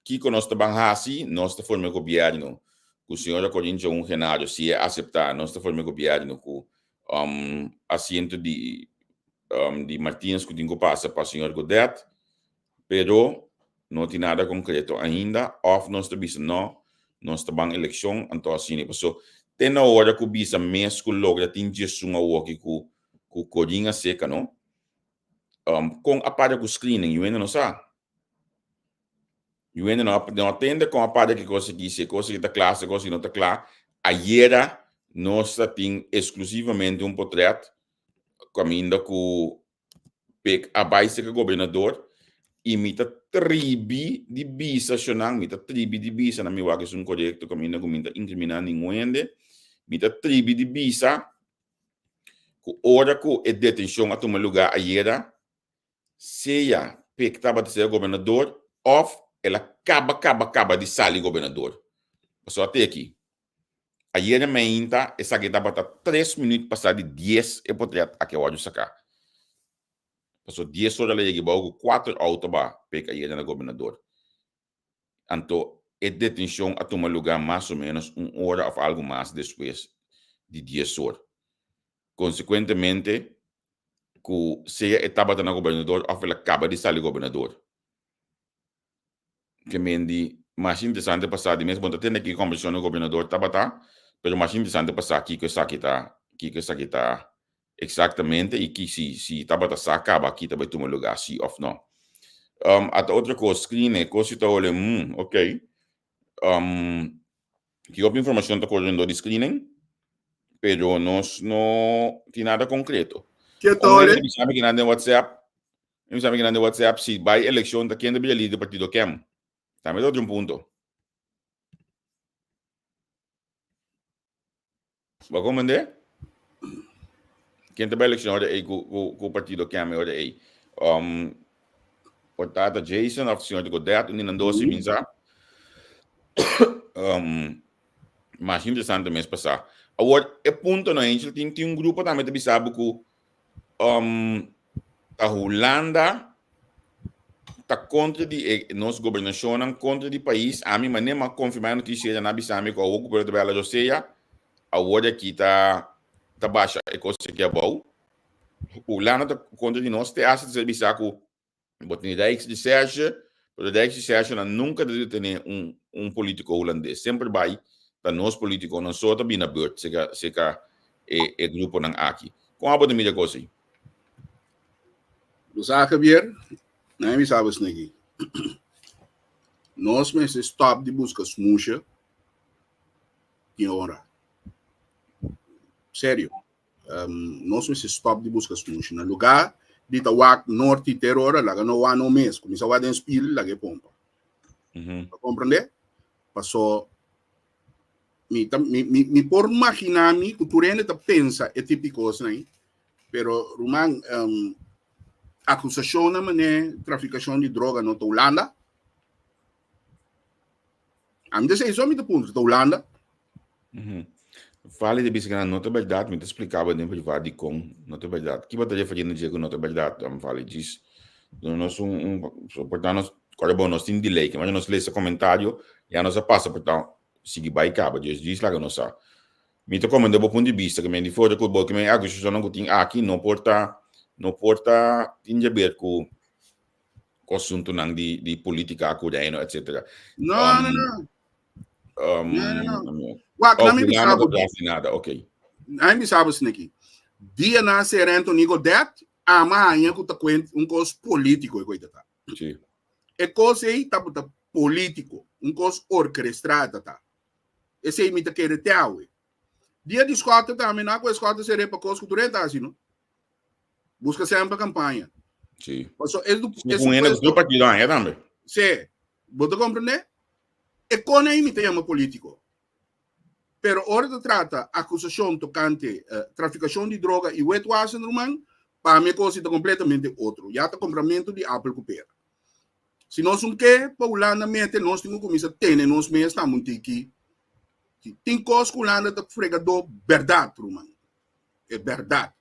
kiko nos ta ban hasi, nos ta forma e gobièrnu ku señora Corine Tjaun Genaro, si e aseptá, nos ta forma e gobièrnu ku asiento di di Martínez ku tin ku pasa pa señor Godett. Pero no tin nada konkreto ainda òf nos ta bisa no, nos ta ban elekshon, anto asina. Paso te na ora ku bisa mes ku logra tin djesun awoki ku ku Corin a seka no. Kon a para ku screening yu hende no sa. Yu hende no no a tende kon a para ki kos aki, si e kos aki ta kla, si e kos aki no ta kla. Ayera nos ta tin eksklusivamente un potret kaminda ku Pek a bai serka gobernador i mi ta tribi di bisa shonnan, mi ta tribi di bisa na mi wak esun korekto kaminda ku mi ta inkriminá ningun hende, mi ta tribi di bisa ku ora ku e detenshon a tuma lugá ayera, sea Pek tabata serka gobernador òf el a kaba kaba kaba di sali gobernador. Pasobra te aki. Ayera meinta esaki tabata tres minuut pasá di dies e potret aki a wòrdu saká. Paso dies ora la yega bou ku kuater outo ba pek ayera na gobernador. Anto e detenshon a tuma lugá mas o ménos un ora òf algu mas despues di dies or. Konsekuentemente ku sea e tabata na gobernador òf el a kaba di sali gobernador. Ke men di mas interesante pa sa di mes, bo ta tende ki kombersashon e gobernador tabata, pero mas interesante pa sa kiko esaki ta, kiko esaki ta eksaktamente i ki si si tabata sa kaba ki ta bai tuma lugá si òf no. Um, ata otro kos, screen e kos si ta hole, hmm, ok. Um, ki hopi informashon ta kore rondó di screening, pero nos no tin nada konkreto. Ke ta Un hole? hende bisa mi kinan den WhatsApp, Mi sabi kinan den WhatsApp si bai elekshon ta ken ta bira lider di partido kem. Tambe ta otro un punto. Bo a komprende? Ken ta bai elekshon ora ei ku ku ku partido kem ora ei? Um, por ta Jason of señor Godet, un di nan dos si min sa. Um, mas interesante mes pasá. Awor, e punto no, Angel, tin, tin un grupo tambe ta bisa bo ku um, ta Hulanda ta kontra di e, nos gobernashonnan, kontra di pais. Ami mane ma konfirmá e notisia ya na bisa mi ku awor ku pueblo ta bela Josea, awor aki ta ta basha e kos aki abou. Hulanda ta kontra di nos te hasta ta bisa ku Bo tin Rijksrecherche, pero Rijksrecherche nan nunca ta detene un, un politico hulandes. Semper bai ta nos politiconan so ta bini na beurt seka, seka e, e gruponan aki. Kon abo ta mira kos ei? Bo sa Javier, nan mi sa bos negi. Nos mester stop di buska smusha tin ora. Serio. Um, nos mester stop di buska smusha. Na lugar di ta wak norte ter ora, laga no wak no mes. Kuminsa wak den spil, laga e pompa. Bo comprende? Paso mi ta mi mi mi por imagina mi ku tur hende ta pensa e tipo di kosnan ei, pero ruman um, akusashonnan manera trafikashon di droga no ta Hulanda. Ami ta esei so mi ta puntra, ta Hulanda? Fali di bisa ku no ta bèrdat, mi ta splika bo den privat dikon no ta bèrdat. Ki bo ta referí na dje ku no ta bèrdat? Ami fali djis duna nos un un por ta nos kòrda bon nos tin delay, ke manera nos lesa komentario ya nos a pasa por ta sigui bai kaba djis djis laga nos sa. Mi ta komprende bo punto di bista ke men di for ku bo ke men akusashonnan ku tin aki no por ta no por ta tin djaber ku ku asuntunan di di politika ku reino etcetera. No, no, no. No, no, no. Wak, Oh, na mi fulano bisa ta bo, tras di nada, ok. na mi bisa bo sneki. Dia na ser Anthony Godet, ama haña ku ta kuent un kos politiko e koita ta. Sí. E kos ei tabata politiko, un kos orkestrá ta ta. Esei mi ta kere te awe. Dia di Schotten tambe, na ku e Schotten seré pa kos ku tur hende ta hasi, no? Buska semper kampaña. Sí. Paso es du, Sí, es ku hende supuesto. ku partido haña tambe. Sí. Bo ta komprendé? E kon ei mi ta yama polítiko. Pero ora ta trata akusashon tokante trafikashon di droga i wetwassen, ruman, pa mi e kos ei ta kompletamente otro. Ya ta kompramentu di apel ku pera. Si nos un ke pa Hulanda mete, nos tin ku kuminsá tene nos mes tambe un tiki. Tin kos ku Hulanda ta fregadó bèrdat, ruman. E bèrdat.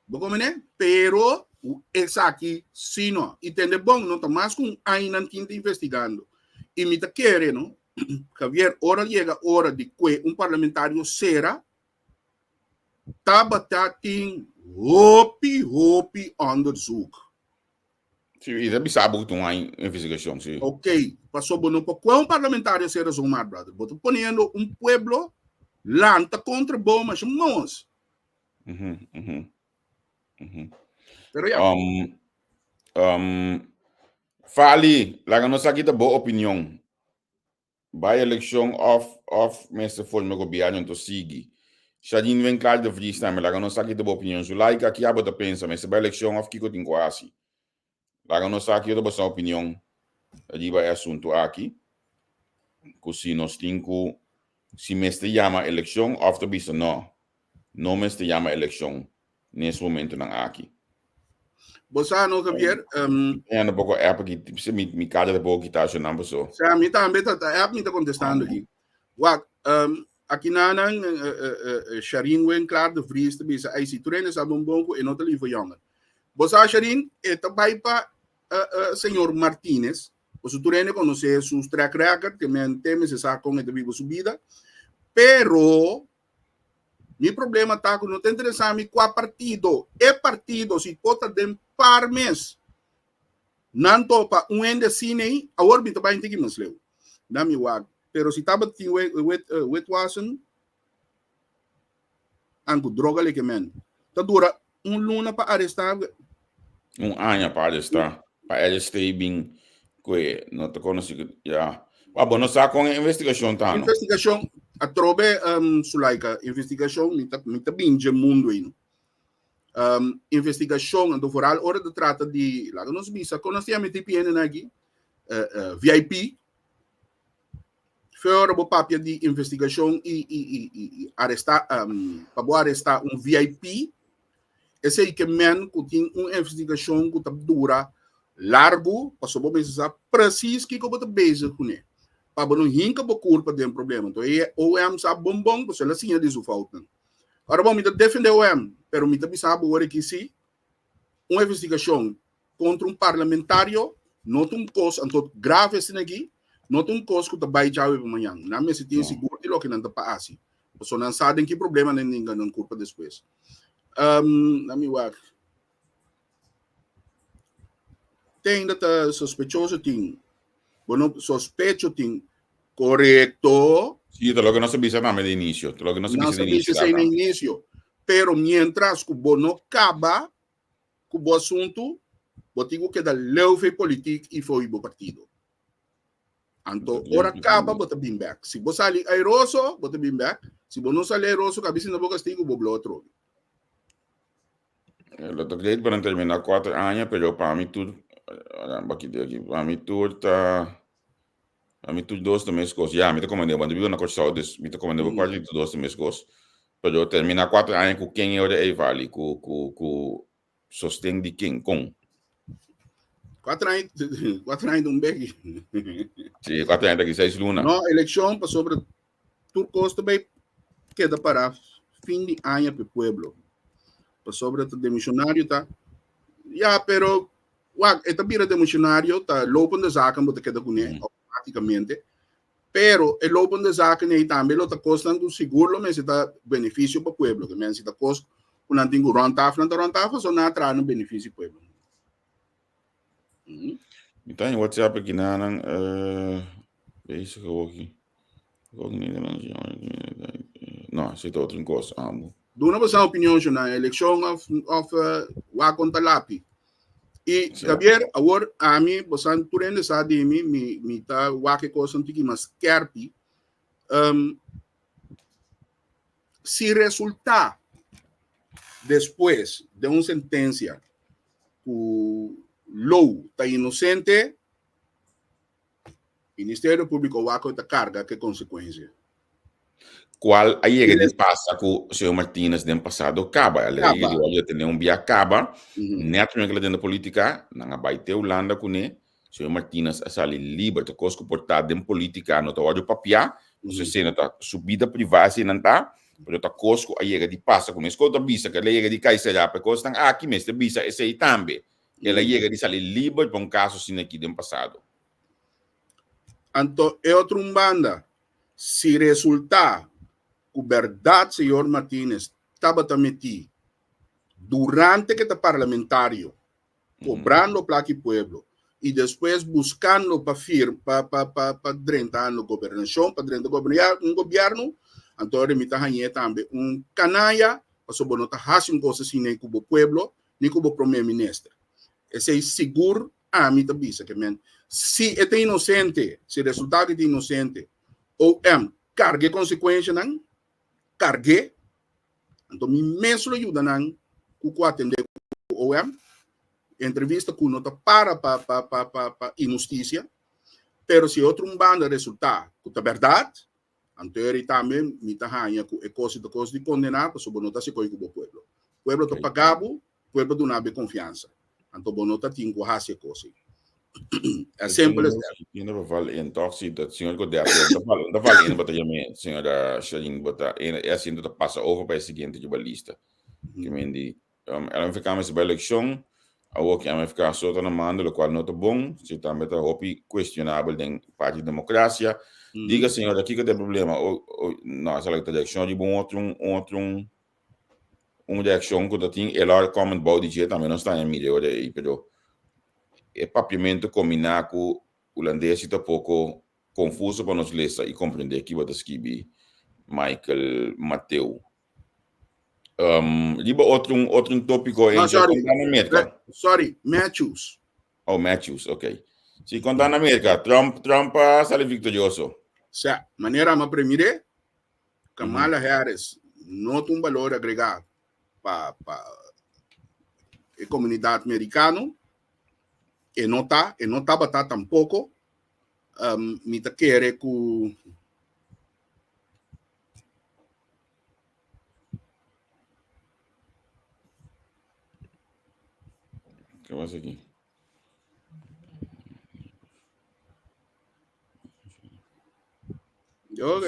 Bo komprendé? Pero esaki si no. I tende bon, no ta mas ku un aña nan tin ta investigando. I mi ta kere, no, Javier, ora yega ora di kue un parlamentario sera, tabata tin hopi, hopi onderzoek. Sí, i ta bisa bo ku tin un aña investigashon, sí. Ok, paso bo no por kue un parlamentario sera zomaar, brother. Bo ta poniendo un pueblo lanta kontra bo masha mos. Pero ya. Fali, laga nos sa ki ta bo opinion. Bai elekshon of of mester forma gobierno anto sigui. Shadin Winklaar de Vries tambe, laga nos sa ki ta bo opinion. Zulaika, ki abo ta pensa? Mester bai elekshon of kiko tin ku hasi? Laga nos sa kiko ta boso opinion riba e asuntu aki. Ku si nos tin ku si mester yama elekshon of ta bisa no. No mester yama elekshon nes momentonan aki. Bo sa no, Javier? Mi anda poko app aki, mi, mi kada ta poko kita ashonan paso. Sa, mi tambe ta, ta app mi ta kontestando aki. Wak, aki nanan Sharin Winklaar de Vries ta bisa, ai si tur hende sa bon bon ku e no ta lief jongen. Bo sa Sharin, e ta bai pa señor Martinez, paso tur hende konosé su track record, ke men te mester sa kon e ta biba su bida, pero Mi problema ta ku no ta interesá mi kua partido. E partido si por ta den par mes nan topa un hende asina ei, awor mi ta bai tiki mas leu. Na mi wak. Pero si tabatin witwassen anku droga leke men. Ta dura un luna pa arestá. Un aña pa arestá. Pa arestá i bin kue no ta konosí ku ya. Wa bo no sa kon e investigashon ta no? Investigashon atrobe Sulaika investigashon mi ta mi ta bin dje mundu ei no. Investigashon anto vooral ora ta trata di laga nos bisa kon nos ta yama e tipo hendenan aki VIP Fe ora bo papia di investigashon i i i i arestá pa bo arestá un VIP, esei ke men ku tin un investigashon ku ta dura largu, pasobra bo mester sa presis kiko bo ta bezig kuné, pa bo no hinka bo kurpa den problema. Enton e OM sa bon bon, pasobra el a siña di su foutnan. Ora bon, mi ta defendé OM, pero mi ta bisa bo ora aki si, un investigashon kontra un parlamentario no ta un kos, anto grave asina aki, no ta un kos ku ta bai djawe pa mañan. Nan mester tin sigur di loke nan ta pa hasi. Pasobra nan sa den ki problema nan hinka nan kurpa despues. Um, laat mi wak. Te ainda ta sospechoso tin. Bueno, sospecho tin. Korekto. Sí, ta loke nos a bisa tambe di inicio. Ta loke nos a Nos bisa a di bisa inicio. esei na inicio. Pero mientras ku bo no kaba ku bo asuntu, bo tin ku keda leu for e politik i for bo partido. Anto ora kaba bo ta bin bek. Si bo sali airoso, bo ta bin bek. Si bo no sali airoso, kabi sinta bo kastigu, bo blo atrobe. Lo ta great pa nan termina kuater aña, pero pa mi tur, baki di aki, pa mi tur ta, pa mi tur dos ta meskos. Ya, mi ta komende bo, anto biba na Kòrsou, dus mi ta komende bo parti tur dos ta meskos. Pero termina kuater aña ku ken e ora ei vali, ku, ku, ku sosten di ken, kon? Kuater aña, kuater aña ta un beki. Sí, kuater aña ta aki seis luna. No, elekshon pasobra tur kos ta bai keda para fin di aña pa e pueblo. Pasobra ta demisionario ta, ya, pero wak, e ta bira demisionario, ta lopende zaken bo ta keda kuné automaticamente. Pero e lopende zaken ei tambe lo ta kosnan ku sigur lo mester ta benefisio pa pueblo. Ke men si ta kos ku nan tin ku rònt tafel, nan ta rònt tafel, so nan a traha na benefisio di pueblo. Mi ta en WhatsApp aki na nan bezig awoki. No, esei ta otro kos amo. Duna boso opinion sho na elekshon of of wak konta lapi. I Javier, awor ami bosan tur hende sa di mi, mi mi ta wak e kos un tiki mas skerpi. Um, si resulta despues de un sentencia ku Lou ta inosente, Ministerio Público wak ta karga ke konsekuensia. Kual a yega di pasa ku señor Martinez den pasado kaba. El a yega di wòrdu detene un bia kaba. Nèt promé ku el a drenta polítika, nan a bai te Hulanda kuné. Señor Martinez a sali liber. Ta kos ku por ta den polítika no ta wòrdu papiá. Pasobra esei no ta su bida privá esei nan ta. Pero ta kos ku a yega di pasa kuné. Esei ku ta bisa ku el a yega di kai será pa e kosnan aki mester bisa esei tambe. El a yega di sali liber pa un kaso asina aki den pasado. Anto e otro un banda, si resultá ku bèrdat señor Martinez tabata metí durante ke ta parlamentario kobrando plaka di pueblo i despues buskando pa fir pa pa pa pa drenta na gobernashon pa drenta goberna ya un gobièrnu anto ora mi ta hañ'é tambe un kanaya pasobra bo no ta hasi un kos asina ku bo pueblo ni ku bo prome minister esei sigur Ami ta bisa ke men si e ta inosente, si resulta ke ta inosente, OM karga e konsekuenshanan, karg'é, anto mi mes lo yuda nan ku ku atendé ku OM, entrevista ku no ta para pa pa pa pa pa inhustisia, pero si e otro un banda resulta ku ta bèrdat, anto eri tambe mi ta haña ku e kos ta kos di kondená pasobra bo no ta hasi koi ku bo pueblo. Pueblo ta paga bo Pueblo duna bo e confiansa. Anto bo no ta tin cu haci e cos ey. As simple as that. Tiene pa val in toch si dat señor Godert ta val ta val in bota yame señora Sherine bota e e asiento ta pasa over pa e siguiente riba lista. Ke men di um, LMFK mester bai eleccion awor ki MFK so ta na mando locual no ta bon si tambe ta hopi cuestionabel den parti di democracia. Diga señora kiko ta e problema o, o no esa la ta reaccion riba un otro un otro un Un reaccion cu ta tin el a comment bou di dje tambe nos ta haña mira ora ei pero e papiamento combina cu hulandes si ta poco confuso pa nos lesa y comprende kiba ta skibi Michael Mateo. Um, riba otro un otro un topico No, sorry. na Merca. Sorry, Matthews. Oh, Matthews, ok. Si conta na Merca, Trump Trump a sali victorioso. Sa, manera ma premire, Kamala Harris no ta un balor agregá pa pa e komunidat merikano. E no ta, e no tabata tampoko. Um, mi ta kere ku Ke pasa aki? Ok.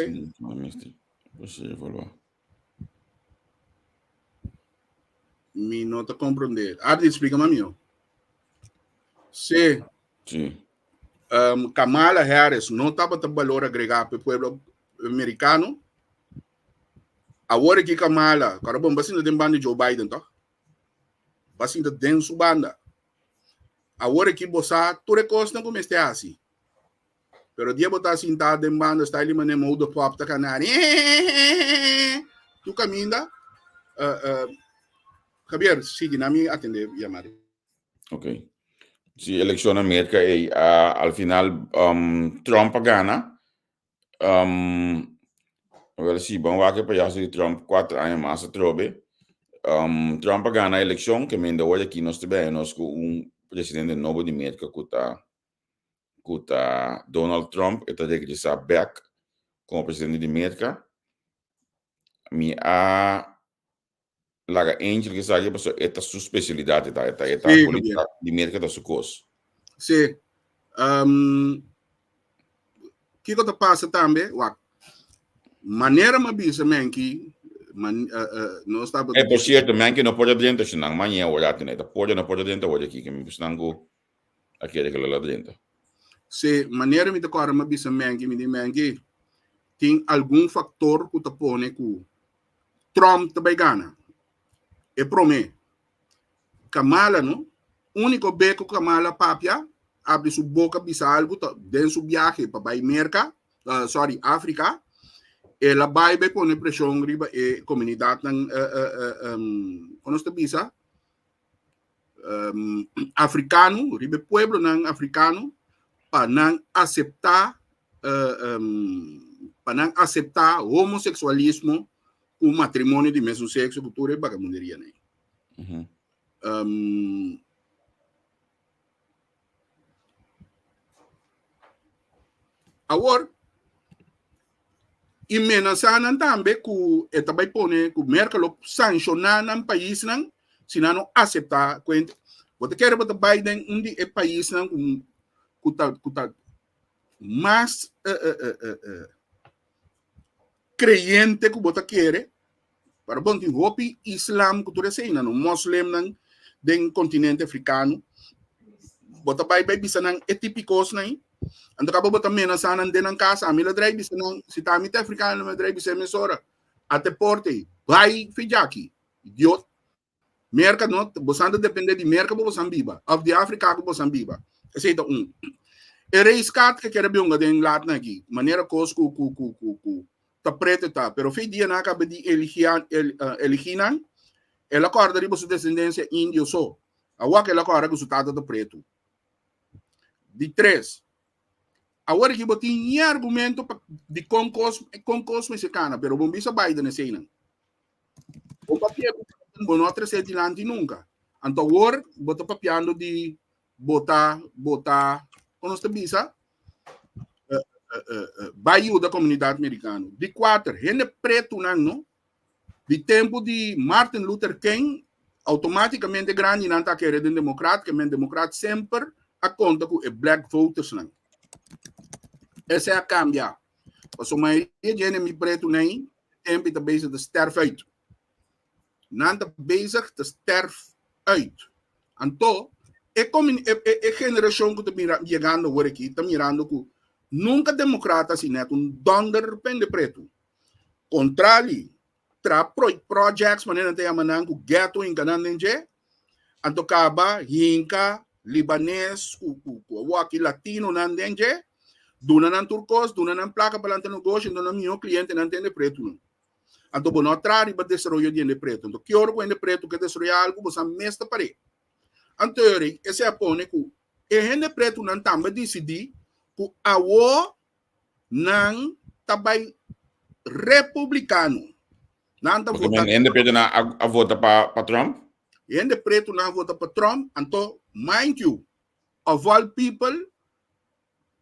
Mi no ta comprende. Ardi, explica ma mio. Sí. Sí. Um, Kamala Harris no tabata balor agregá pa e pueblo americano. Awor aki Kamala, kora bon, basinta den banda di Joe Biden, toch? Basinta den su banda. Awor aki bo sa tur e kosnan ku mester hasi. Pero dia bo ta sintá den banda style di manera moude pop ta kana tu kaminda. Uh, uh, Javier, sigui na mi atende yamada. Ok. Si eleccion na Merca ei, uh, al final um, Trump a gana. Um, wel si, ban wak e payaso di Trump cuatro aña mas atrobe. Um, Trump a gana eleccion, ke mende hoy aki nos te bij nos ku un presidente nobo di Merca ku ta ku ta Donald Trump, e ta regresa back como presidente di Merca. Mi a laga Angel ke sa paso e ta su specialidad, e ta e ta e ta Sí, política di Merca ta su kos. Sí. Um, kiko ta pasa tambe? Wak. Manera ma bisa menki, man, uh, uh, no sta Eh, por cierto, menki no por adrenta, si nan mañana ora tene, ta por no por adrenta ora ki, que mi busnan go a kere que la adrenta. Sí, manera mi ta kora ma bisa menki, mi di menki, tin algun factor ku ta pone ku Trump ta bai gana. E promé. Kamala no. Úniko be ku Kamala papia, abri su boka bisa algu ta den su biahe pa bai Merka, uh, sorry, Afrika. El a bai bai pone preshon riba e komunidatnan, uh, uh, uh, um, kon nos ta bisa? Um, afrikano, riba e pueblonan afrikano, pa nan aseptá uh, um, pa nan aseptá homoseksualismo ku matrimonio di mesun sekso ku tur e bagamunderia nei. Um, awor, i menasá nan tambe ku e ta bai pone ku Merka lo sanshoná nan paisnan si nan no aseptá kuent. Bo ta kere bo ta bai den un di e paisnan ku ku ta ku ta mas kreyente ku bo ta kere. Pero bon tin hopi islam ku tur eseinan no moslimnan den kontinente afrikano. Bo ta bai bai bisa nan e tipikosnan ei. Anto kaba bo ta menasá nan den nan kasa. Ami lo drai bisa nan, si ta ami ta afrikano, mi drai bisa mesora. Ate porte ei, bai fijaki. Idiot. Merka no, bosan ta depende di Merka pa bosan biba, of di Afrika pa bosan biba. Esei ta un. E race card ke kere bionga den latnan aki, manera kos ku ku ku ku ku ta preto ta, pero fe dia nan a kaba di eligia el, uh, eligi nan, el a kòrda riba su desendensia indio so. Awor el a kòrda ku su tata ta preto. Di tres, awor aki bo tin ni argumento pa di kon kos kon kos mester kana, pero bo bisa Biden eseinan. Bo papia ku bo no a trese dilanti nunka. Anto awor bo ta papiando di bo ta bo ta kon nos ta bisa bai yuda komunidat merikano. Di kuater, hende pretunan no di tempu di Martin Luther King automaticamente grandinan ta kere den demokrat, ke men demokrat semper a konta ku e black votersnan. Esei a kambia. Pasobra mayoria di hende mi pretunan ei tempo ta bezig te sterf uit. Nan ta bezig te sterf uit. Anto, e, e, e, e generacion ku ta mira, yegando awor aki, ta mirando ku nunca democrata si net un donder pende preto. Contrali, tra pro, projects manera nan ta yama nan ku ghetto hinka nan den dje, anto kaba hinka libanes ku ku ku awaki latino nan den dje, duna nan tur kos, duna nan plaka pa lanta negoshi, anto nan mihó kliente nan ta hende pretu nan. Anto bo no a traha riba desaroyo di hende pretu. Anto ki ora ku hende pretu ke desaroyá algu, bo sa mes ta par'é. Anto yori esei a pone ku e hende pretunan tambe disidí ku awor nan ta bai republikano. Nan ta Porque vota men hende pretu nan a, a vota pa, pa Trump. Hende pretu nan a vota pa Trump, anto mind you, of all people,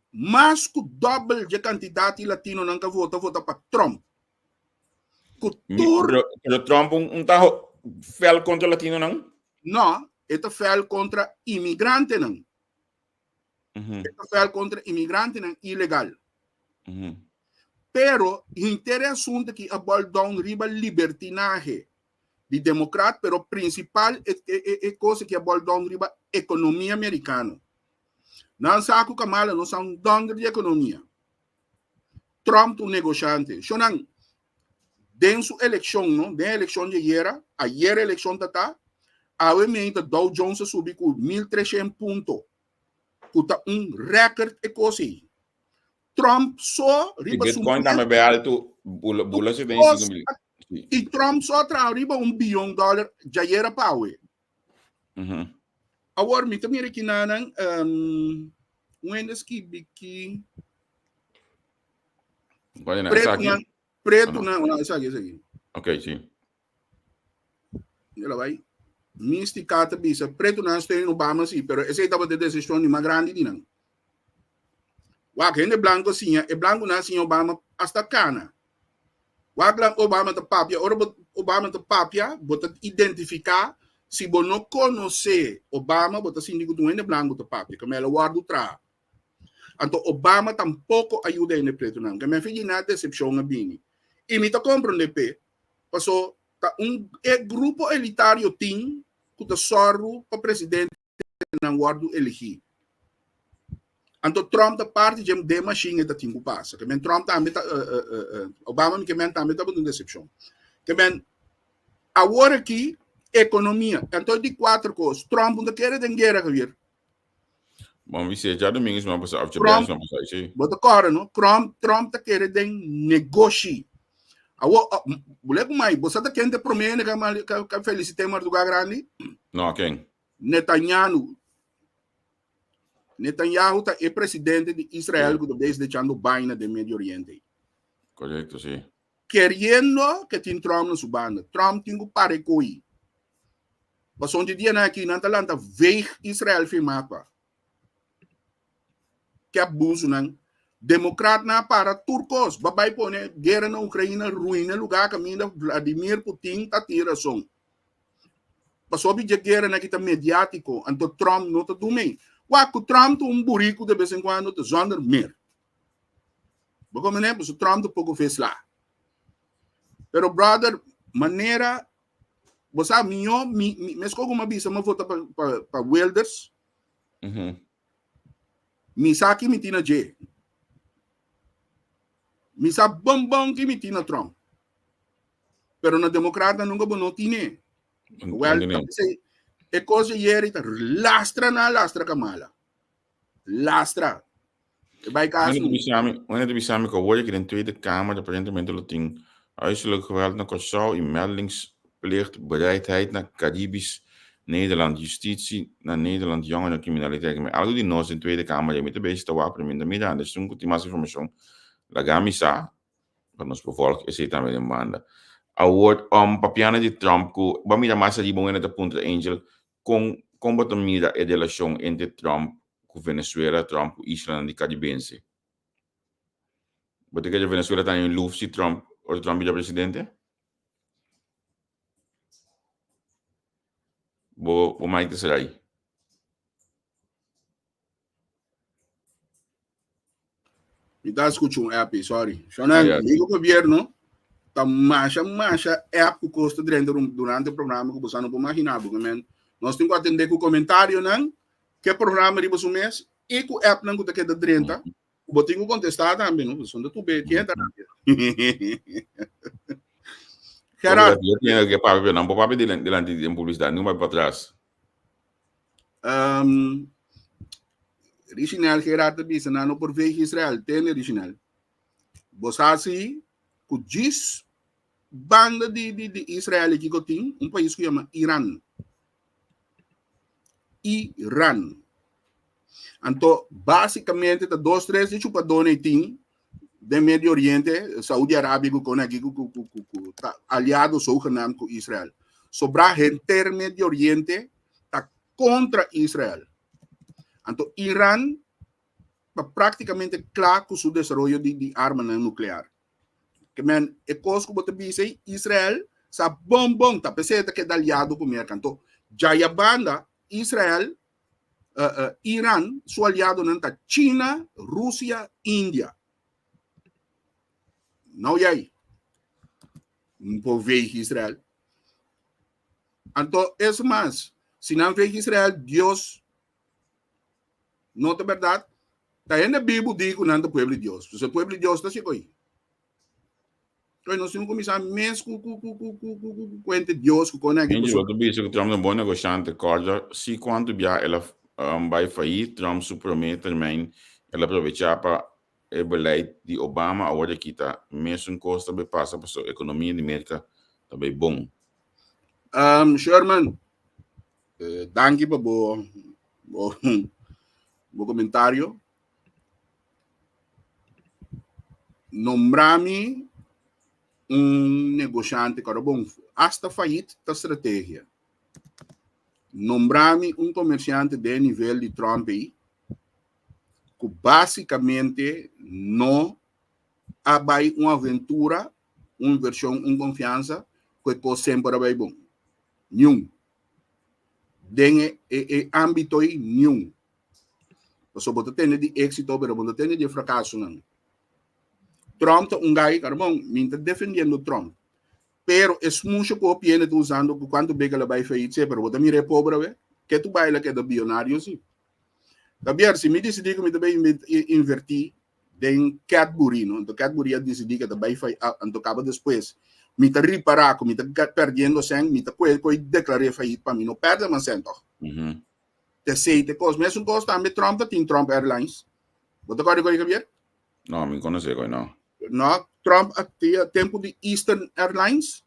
mas ku dobbel dje kantidat di latinonan ka vota, vota pa Trump. Ku tur Pero, pero Trump un, un ta fel kontra latinonan? No, e ta fel kontra imigrantenan. E ta fel kontra imigrantenan ilegal. Pero henter e asuntu aki a bol down riba libertinahe di demokrat, pero prinsipal e, e, e, e kos aki a bol down riba ekonomia merikano. Nan sa ku Kamala no sa un dònder di ekonomia. Trump ta un negoshante. Shonnan, den su elekshon, no, den elekshon di ayera, ayera elekshon ta ta, awe meinta Dow Jones a subi ku 1300 punto, ku ta un record e kos ei. Trump so I riba su Bitcoin mes tambe bai altu, bula, bula 75 mil. I Trump so a traha riba un biyon dòler djayera pa awe. Awor mi ta mira ki nanan un hende skibi ki pretunan pretunan no esaki esaki. Ok, si. Mira bai. Mistica ta bisa pretunan steun Obama si, pero esei tabata e desishon di mas grandi di nan. Wak hende blanco siña, e blanconan siña Obama hasta cana. Wak lan Obama ta papia, ora bo Obama ta papia, bo ta identifica si bo no conoce Obama, bo ta sinti cu ta un hende blanco ta papia, ke mel a wordo traha. Anto Obama tampoco a yuda hende pretonan, ke mel fin na decepcion a bini. Y mi ta comprende p'e, paso ta un e grupo elitario tin cu ta sorru pa presidente nan wòrdu eligí. Anto Trump ta parti dje den machine e ta tin ku pasa. Ke men Trump tambe ta Obama mi ke men tambe tabata un decepcion. Ke men awor aki ekonomia. Anto di kuater kos Trump no ta kere den guera Javier. Bon, mi sê djadomingo sma pasa of djabièrnè sma pasa, sí. Bo ta kòrda no? Trump, Trump ta kere den negoshi. Awo, bo lei ku mai, bo sa ta ken ta promé hende ka ka felisit'é Marduga Grandi? No, ken? Netanyahu. Netanyahu ta e presidente di Israel ku ta bezig echando baina den Medio Oriente. Korekto, sí. Keriendo ke tin Trump na su banda. Trump tin ku para e koi. Pasobra di dianan aki nan ta lanta veeg Israel fin mapa. Ke abusunan. Demokratnan a para tur kos. Ba bai pone guera na Ukraina ruina lugar kaminda Vladimir Putin ta tin rason. Pasobra dje gueranan aki ta mediatiko anto Trump no ta dum'ei. Wak ku Trump ta un buriku de bes en kuando ta zonder meer. Bo comprende? Pasobra Trump ta poko fe sla. Pero brother, manera bo sa miyo mi, mi meskos ku mi a bisa mi a vota pa pa pa Wilders. Mi sa ki mi tin na dje. Mi sa bon bon ki mi tin na Trump. Pero na Democrata nunca bo no tine. Well, e kos de yeri ta lastra na lastra Kamala. Lastra. E bai kas nu. Wanneer te bisami ku awor ki den Tweede Kamer aparentemente lo tin huiselijk geweld na Kòrsou i meldingsplicht bereidheid na Caribisch Nederland, justitie na Nederland, jongerencriminaliteit. Mi algu di nos den Tweede Kamer mi ta bezig ta wak pero mi no ta mirando. Esun ku tin mas informashon laga mi sa pa nos por volg esei tambe den banda. Awor papiando di Trump ku bo a mira mas ariba un hende ta puntra Angel Kon kon bo ta mira e relashon entre Trump ku Venezuela, Trump ku islanan di Karibense? Bo ta kere Venezuela ta in luf si Trump ora Trump bira presidente? Bo bo mic ta sera ahi. Mi ta escucha un app, sorry. Shonan, ah, yeah. gobierno ta masha masha app ku kosta drenta durante o programa ku bosa no por imaginar, porque men nós tem que atender ku comentário nan, que programa riba su mes e ku app nan ku ta queda drenta. Mm -hmm. Bo tem que contestar também, no? Son de tu be, quem tá? Gerard. Yo tengo que papi, pero no papi delante de publicidad, no va para atrás. Um, Richinel Gerard ta bisa nan no por veeg Israel. Tende Richinel. Bo sa si ku djis banda di, di, di Israel kiko tin un pais ku yama Iran. Iran. Anto, básicamente ta dos, tres di chupadónan tin den Medio Oriente, Saudi Arabia ku kon aki ku ku ku ku ku ta aliado zogenaamd ku Israel. Sobra henter Medio Oriente ta kontra Israel. Anto Iran ta práktikamente kla ku su desaroyo di di armanan nuklear. Ke men e kos ku bo ta bisa ei, Israel sa bon bon ta p'esei e ta keda aliado ku Merka. Anto djaya banda Israel Iran su aliadonan ta China, Rusia, India. Nou jij por veeg Israel. Anto es mas, si nan veeg Israel, Dios no ta berdad. Ta hende bibu di ku nan ta pueblo di Dios. Pues e pueblo di Dios ta si koi. Oye, nos tin kuminsá mes ku ku ku ku ku ku ku kuente Dios ku kone aki. Angie, bo ta bisa ku Trump ta un bon negoshante. Kòrda si kuantu bia el a bai faí Trump su promé termijn, el a probechá pa e beleid di Obama awor a kita. Mesun kos ta bai pasa pasobra ekonomia di Merka. Ta bai bon. Sherman, danki pa bo bo bo komentario. Nombra mi un negoshante ku bon, hasta fayit ta strategia. Nombra mi un komersiante den nivel di Trump ei ku básikamente no a bai un aventura, un invershon, un konfiansa ku e kos semper a bai bon. Niun. Den e e ámbito ei, niun. Pasobra bo ta tende di éksito, pero bo no ta tende di e frakasonan. Trump ta un gai, karbon, mi ta defendiendo Trump. Pero e smusho ku hopi hende ta usando ku kuantu bek el a bai faillit, pero bo ta mira e pober awe, ke tu bai el a keda bionario si. Javier, si mi disidí ku mi ta bai invertí den Cadbury, no? Anto Cadbury a disidí ku e ta bai fai, anto kaba despues mi ta ripará ku mi ta perdiendo sèn, mi ta kue koi deklar'é faillit pa mi no pèrdè mas sèn tòg. T'esei t'e kos. Mesun kos tambe Trump ta tin Trump Airlines. Bo ta kòrda koi, Javier? No, mi konosé koi no. No, Trump a tia tempu di Eastern Airlines.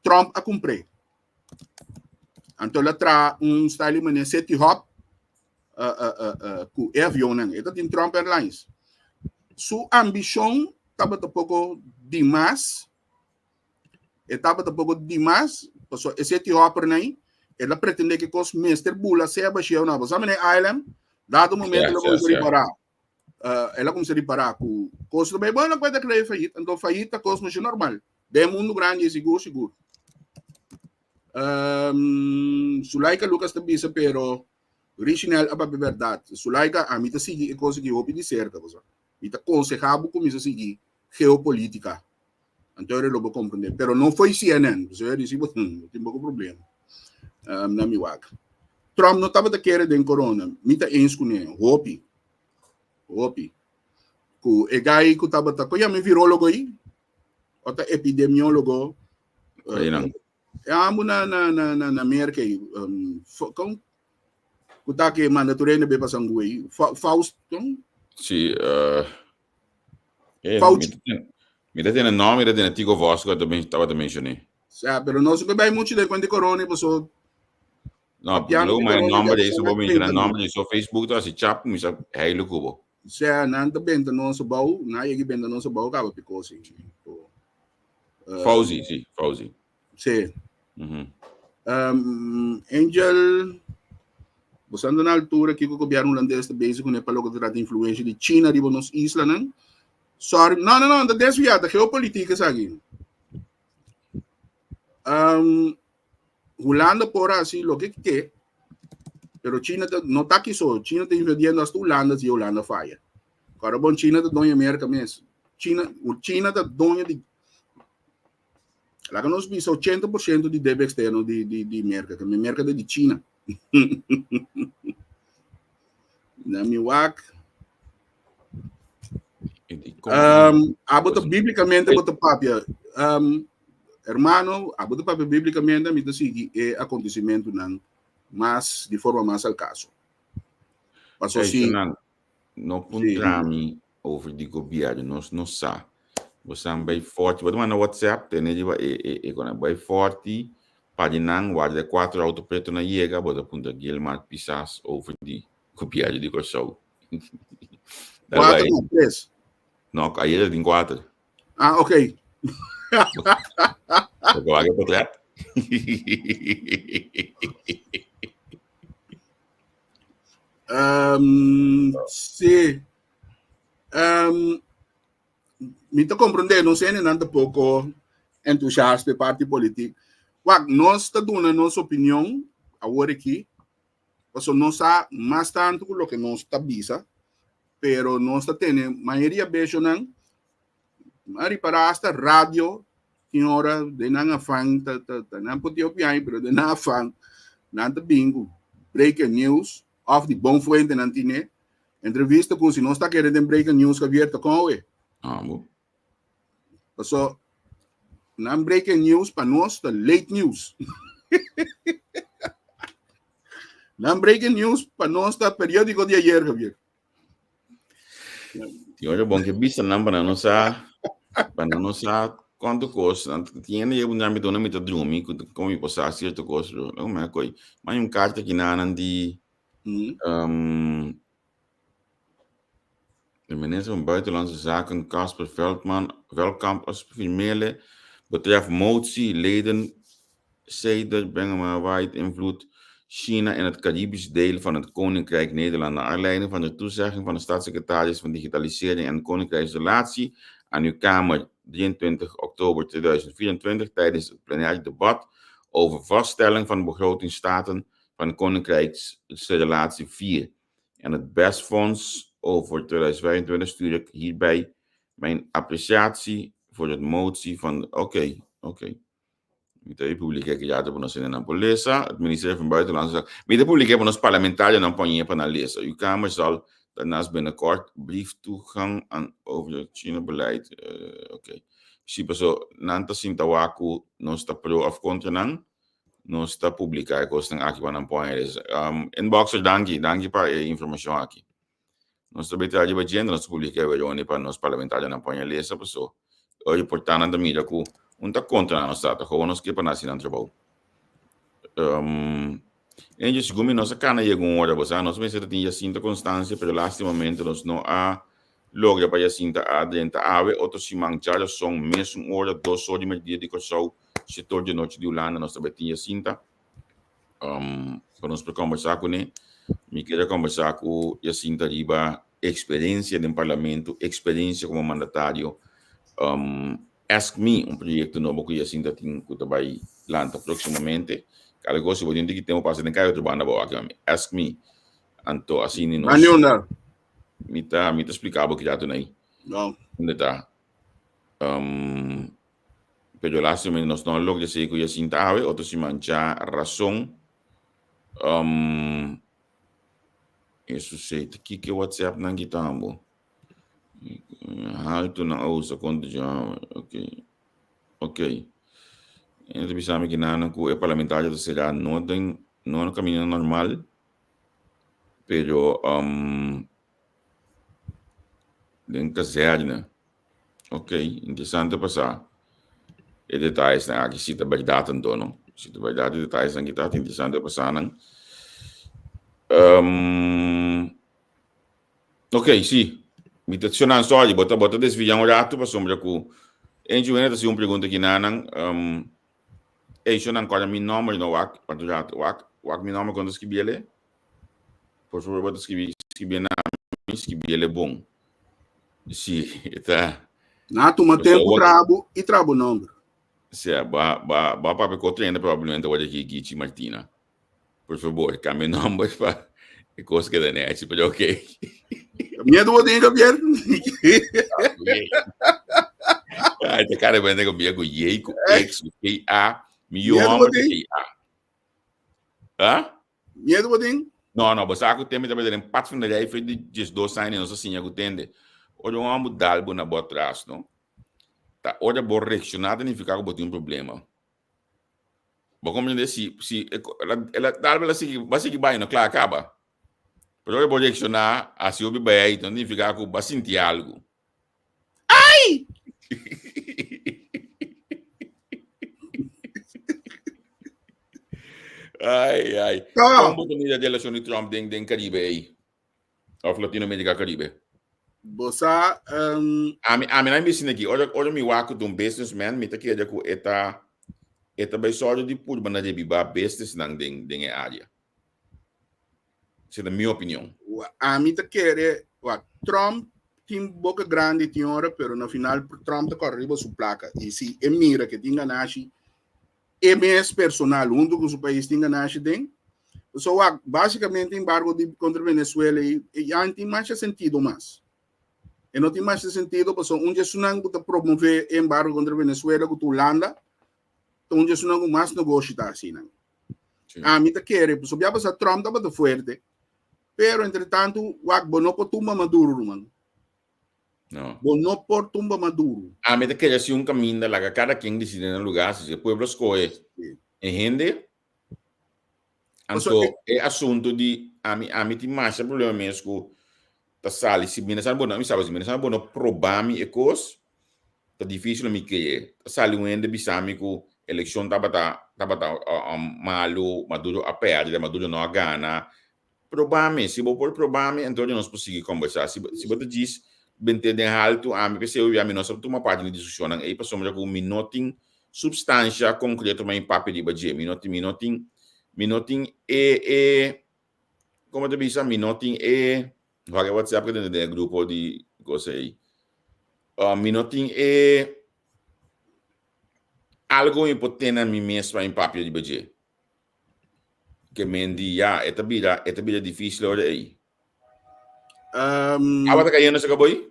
Trump a kumpr'é. Anto el a traha un style manera City Hop ku e avionnan. E ta tin Trump Airlines. Su ambishon tabata poko dimas. E tabata poko dimas, pasobra e City Hoppernan ei, el a pretendé ku e kos mester bula sea bashia o no. Bo sa manera ILM, dado momento el a kuminsá ripará. El a kuminsá ripará ku kos ta bai bon, el a kuenta kla e fayit. Anto fayit ta kos masha normal. Den e mundu grandi e sigur sigur. Sulaika Lucas ta bisa pero Richinel a papia bèrdat. Sulaika, ami ta sigui e kos aki hopi di serka. Mi ta konsehá bo kuminsá sigui geopolítika. Anto ora lo bo komprendé. Pero no foi CNN. Pasobra e disi bo tin poko problema. Na mi wak. Trump no tabata kere den corona. Mi ta eens kuné. Hopi. Hopi. Ku e gai ku tabata, ku yama e virólogo ei? O ta epidemiólogo? Einan. E amo na na na na na Merka ei. Kon ku ta ke manda tur hende be pa sangu ei? Faust, kon? Si, Fauci. Mi ta tene nòmber, mi ta tene Tico Vos ku tabata menshoné. Sa, pero nos no bai muchu den kuenta di corona, paso No, Papiando lo di ma corona nòmber ya ei, so nan bo menshoná benta nòmber ei, so Facebook ta hasi chap ku mi sa heilu ku bo. Sea, nan ta benta nos abou, nan yegi benta nos abou kaba piko si. Fauzi, si, Fauzi. Si. Angel, bo sa na altura kiko gobierno hulandes ta bezig kuné pa loke ta trata influensha di China riba nos islanan? Sorry, no, no, no, ta desviá, ta geopolitiek esaki. Hulanda por hasi loke ke, pero China ta, no ta aki so, China ta invadiendo hasta Hulanda si Hulanda faya. Kòrda bon, China ta doño Merka mes. China, China ta doño di Laga nos bisa 80% di debe externo di, di, di Merca, que Merca ta di China. Na mi wak. Abo ta bíblicamente bo ta papia. Hermano, abo ta papia bíblicamente, mi ta sigui e acontecimentonan mas, di forma mas al caso. Paso si... No puntra mi over di gobierno, nos no sa. Bo san bai forti, bo ta manda WhatsApp, tene riba e e e kona, bai forti, pa di nan warda e kuater auto preto na yega, bo ta puntra Gilmar Pisas over di gobierno di Kòrsou. Dal Kuater bai. no, tres. No, ayer tin kuater. Ah, ok. Bo wak e portret. Sí. Mi ta comprende, nos hendenan ta poco entusiasta e parti politiek. Wak, nos ta duna nos opinion awor aki, pasobra nos sa mas tanto ku loke nos ta bisa, pero nos ta tene mayoria beshonan A ripará hasta radio tin ora den nan afan ta ta ta nan por tin hopi aña pero den nan afan nan ta bin ku breaking news òf di bon fuente nan tine entrevista ku si nos ta kere den breaking news Javier ta kon awe. Amo. Paso nan breaking news pa nos ta late news. Nan breaking news pa nos ta periódico di ayer Javier. Tin ora bon ke bisa nan pa nan no sa, pa nan no sa. Cuanto cos, tin hende yega un mi duna mi ta drumi, cu con mi por sa cierto cos, pero laga mi a coy. Ma hay un carta aki nanan di um, de minister van Buitenlandse Zaken Casper Veldman, Veldkamp als firmele betreft motie leden Seder Bengema White invloed China in het Caribisch deel van het Koninkrijk Nederland naar aanleiding van de toezegging van de staatssecretaris van Digitalisering en Koninkrijksrelatie aan uw Kamer 23 oktober 2024 tijdens het plenair debat over vaststelling van de begrotingsstaten van Koninkrijksrelatie 4 en het BES-fonds over 2025 stuur ik hierbij mijn appreciatie voor het motie van... Oké, okay, oké. Okay. Mi ta publica ki ya pa nos nan por lesa. Het ministerie van Buitenlandse Zaken. Mi ta publica pa nos parlamentarionan poñe pa nan lesa. Uw Kamer zal daarnaast binnenkort brief toegang aan over het China-beleid. Uh, Oké. Okay. Si paso nan ta sinta wak ku nos ta pro of kontra nan, nos ta publica e kosnan aki pa nan poñe lesa. Um, inboxer, danki. Danki pa e informashon aki. Nos ta bete ariba agenda, nos ta publica e weroni pa nos parlamentarionan poña lesa, paso e reportanan ta mira cu un ta contra nan nos ta, ta gewoon nos ke pa nan haci nan trabou. Um, en segun mi nos a cana yega un ora, bo sa, nos mester ta tin Jacinta Constancia, pero lastimamente nos no a logra pa Jacinta a drenta awe, otro siman djarason, mesun ora, dos or di merdia di Corsou, shete or di anochi di Hulanda, nos ta bay tin Jacinta. Um, pa nos por conversa kuné. Mi quiere conversa ku Jacinta riba experiencia den parlamento, experiencia como mandatario. Um, Ask Me, un proyecto nobo ku Jacinta tin ku ta bai lanta próximamente. Kada cosa, bo tin ki tempo pasa den kai otro banda bo aki mami. Ask Me. Anto asina nos Aniona. Mi ta mi ta explica bo ki rato nai. No. Unda ta? Um, Pero lastimamente nos no a logra esei ku Jacinta awe, otro siman djarason. Um, eso sei, ta kiko e WhatsApp nan ki tambo? Haltu nan a usa kontra dja, ok. Ok. E ta bisa mi ki nan ku e parlamentario ta será no den, no na kaminda normal, pero um, den kazerne. Ok, interesante pa sa e detayesnan aki si ta bèrdat anto no. Si ta bèrdat e detayesnan aki ta, ta interesante pa sa nan. Um, ok, si. Mi ta shona sorry, bo ta bo ta desviá un ratu pasobra ku Angie Wena ta hasi un pregunta aki nanan. Um, ey, shonan kòrda mi nòmber no wak, wak un ratu, wak, wak mi nòmber kon ta skibi el e. Por favor, bo ta skibi, skibi na mi, skibi el e bon. Si, e ta. Na tuma tempo trabo i trabo nomber. Si, ba, ba, ba papia ku otro hende probablemente word aki Gichi Martina. Por favor, cambia nomber pa e kos keda nechi, pero ok. Miedo bo tin, Javier? Ai, ta cara bende ku bia ku J, ku X, ku K, A. Mi yu homber ku K, A. Ha? Miedo bo tin? No, no, bo sa ku tembe tabata den padvinderij fe di 12 aña nos a siña ku tende. Ora un homber dal bo na bo atras, no? Ta ora bo reacciona ta nifica ku bo tin un problema. Bo comprende? Si, si, el a dal bo, el a sigui, bo a sigui bai, no? Kla, a kaba. Pero ora bo reacciona, hasi hopi bai, ta nifica ku bo a sinti algu. Ai! Ai, ai. Tom. Kon bo ta mira relacion di Trump den, den Caribe ei? Of Latinoamerica Caribe? Bo sa, um, Ami, ami na mi aki. Ora, ora mi wak ku un businessman, mi ta kere ku e ta, e ta bai sòru di purba na rebiba businessnan den, den e área. Esei ta mi opinion. Ami ta kere, wak, Trump tin boca grandi tin ora, pero na final Trump ta kòrda riba su plaka. I si e mira ke tin ganashi, e mes personal huntu ku su pais tin ganashi den. So wak, básicamente embargo di kontra Venezuela i ya no tin masha sentido mas. E no tin masha sentido pasobra un di esunnan ku ta promove e embargo kontra Venezuela ku ta Hulanda, ta un di esunnan ku mas negoshi ta hasi nan. Sí. Ami ta kere, pasobra ya pasá Trump tabata fuerte, pero entre tanto, wak, bo no por tumba Maduro, ruman. No. Bo no por tumba Maduro. Ami ta kere si un kaminda laga kada ken disidi na lugá, si e pueblo skohe Sí. e hende, Paso anto e- e asunto di ami ami tin masha problema mes ku ta sali si mi no sa bo no, mi sabi si mi no sa bo no proba mi e kos. Ta difícil mi cree. Ta sali un hende bisa mi ku elekshon tabata tabata malu, Maduro a pèrdè, Maduro no a gana. Proba mi, si bo por proba mi, entonces nos por sigui kombersá. Si si bo ta djis bent'é den haltu, ami p'esei hopi ami no sa tuma parti den diskushonnan ei pasobra ku mi no tin supstansha konkreto pa mi papia riba dje. Mi no tin mi no tin mi no tin e e komo ta bisa mi no tin e wak e whatsapp ku den e grupo di kos ei. Mi no tin e algo mi por tene na mi mes pa mi papia riba dje. Ke men di ya, e ta bira, e ta bira difícil ora ei. Awa ta cayendo cerca boy?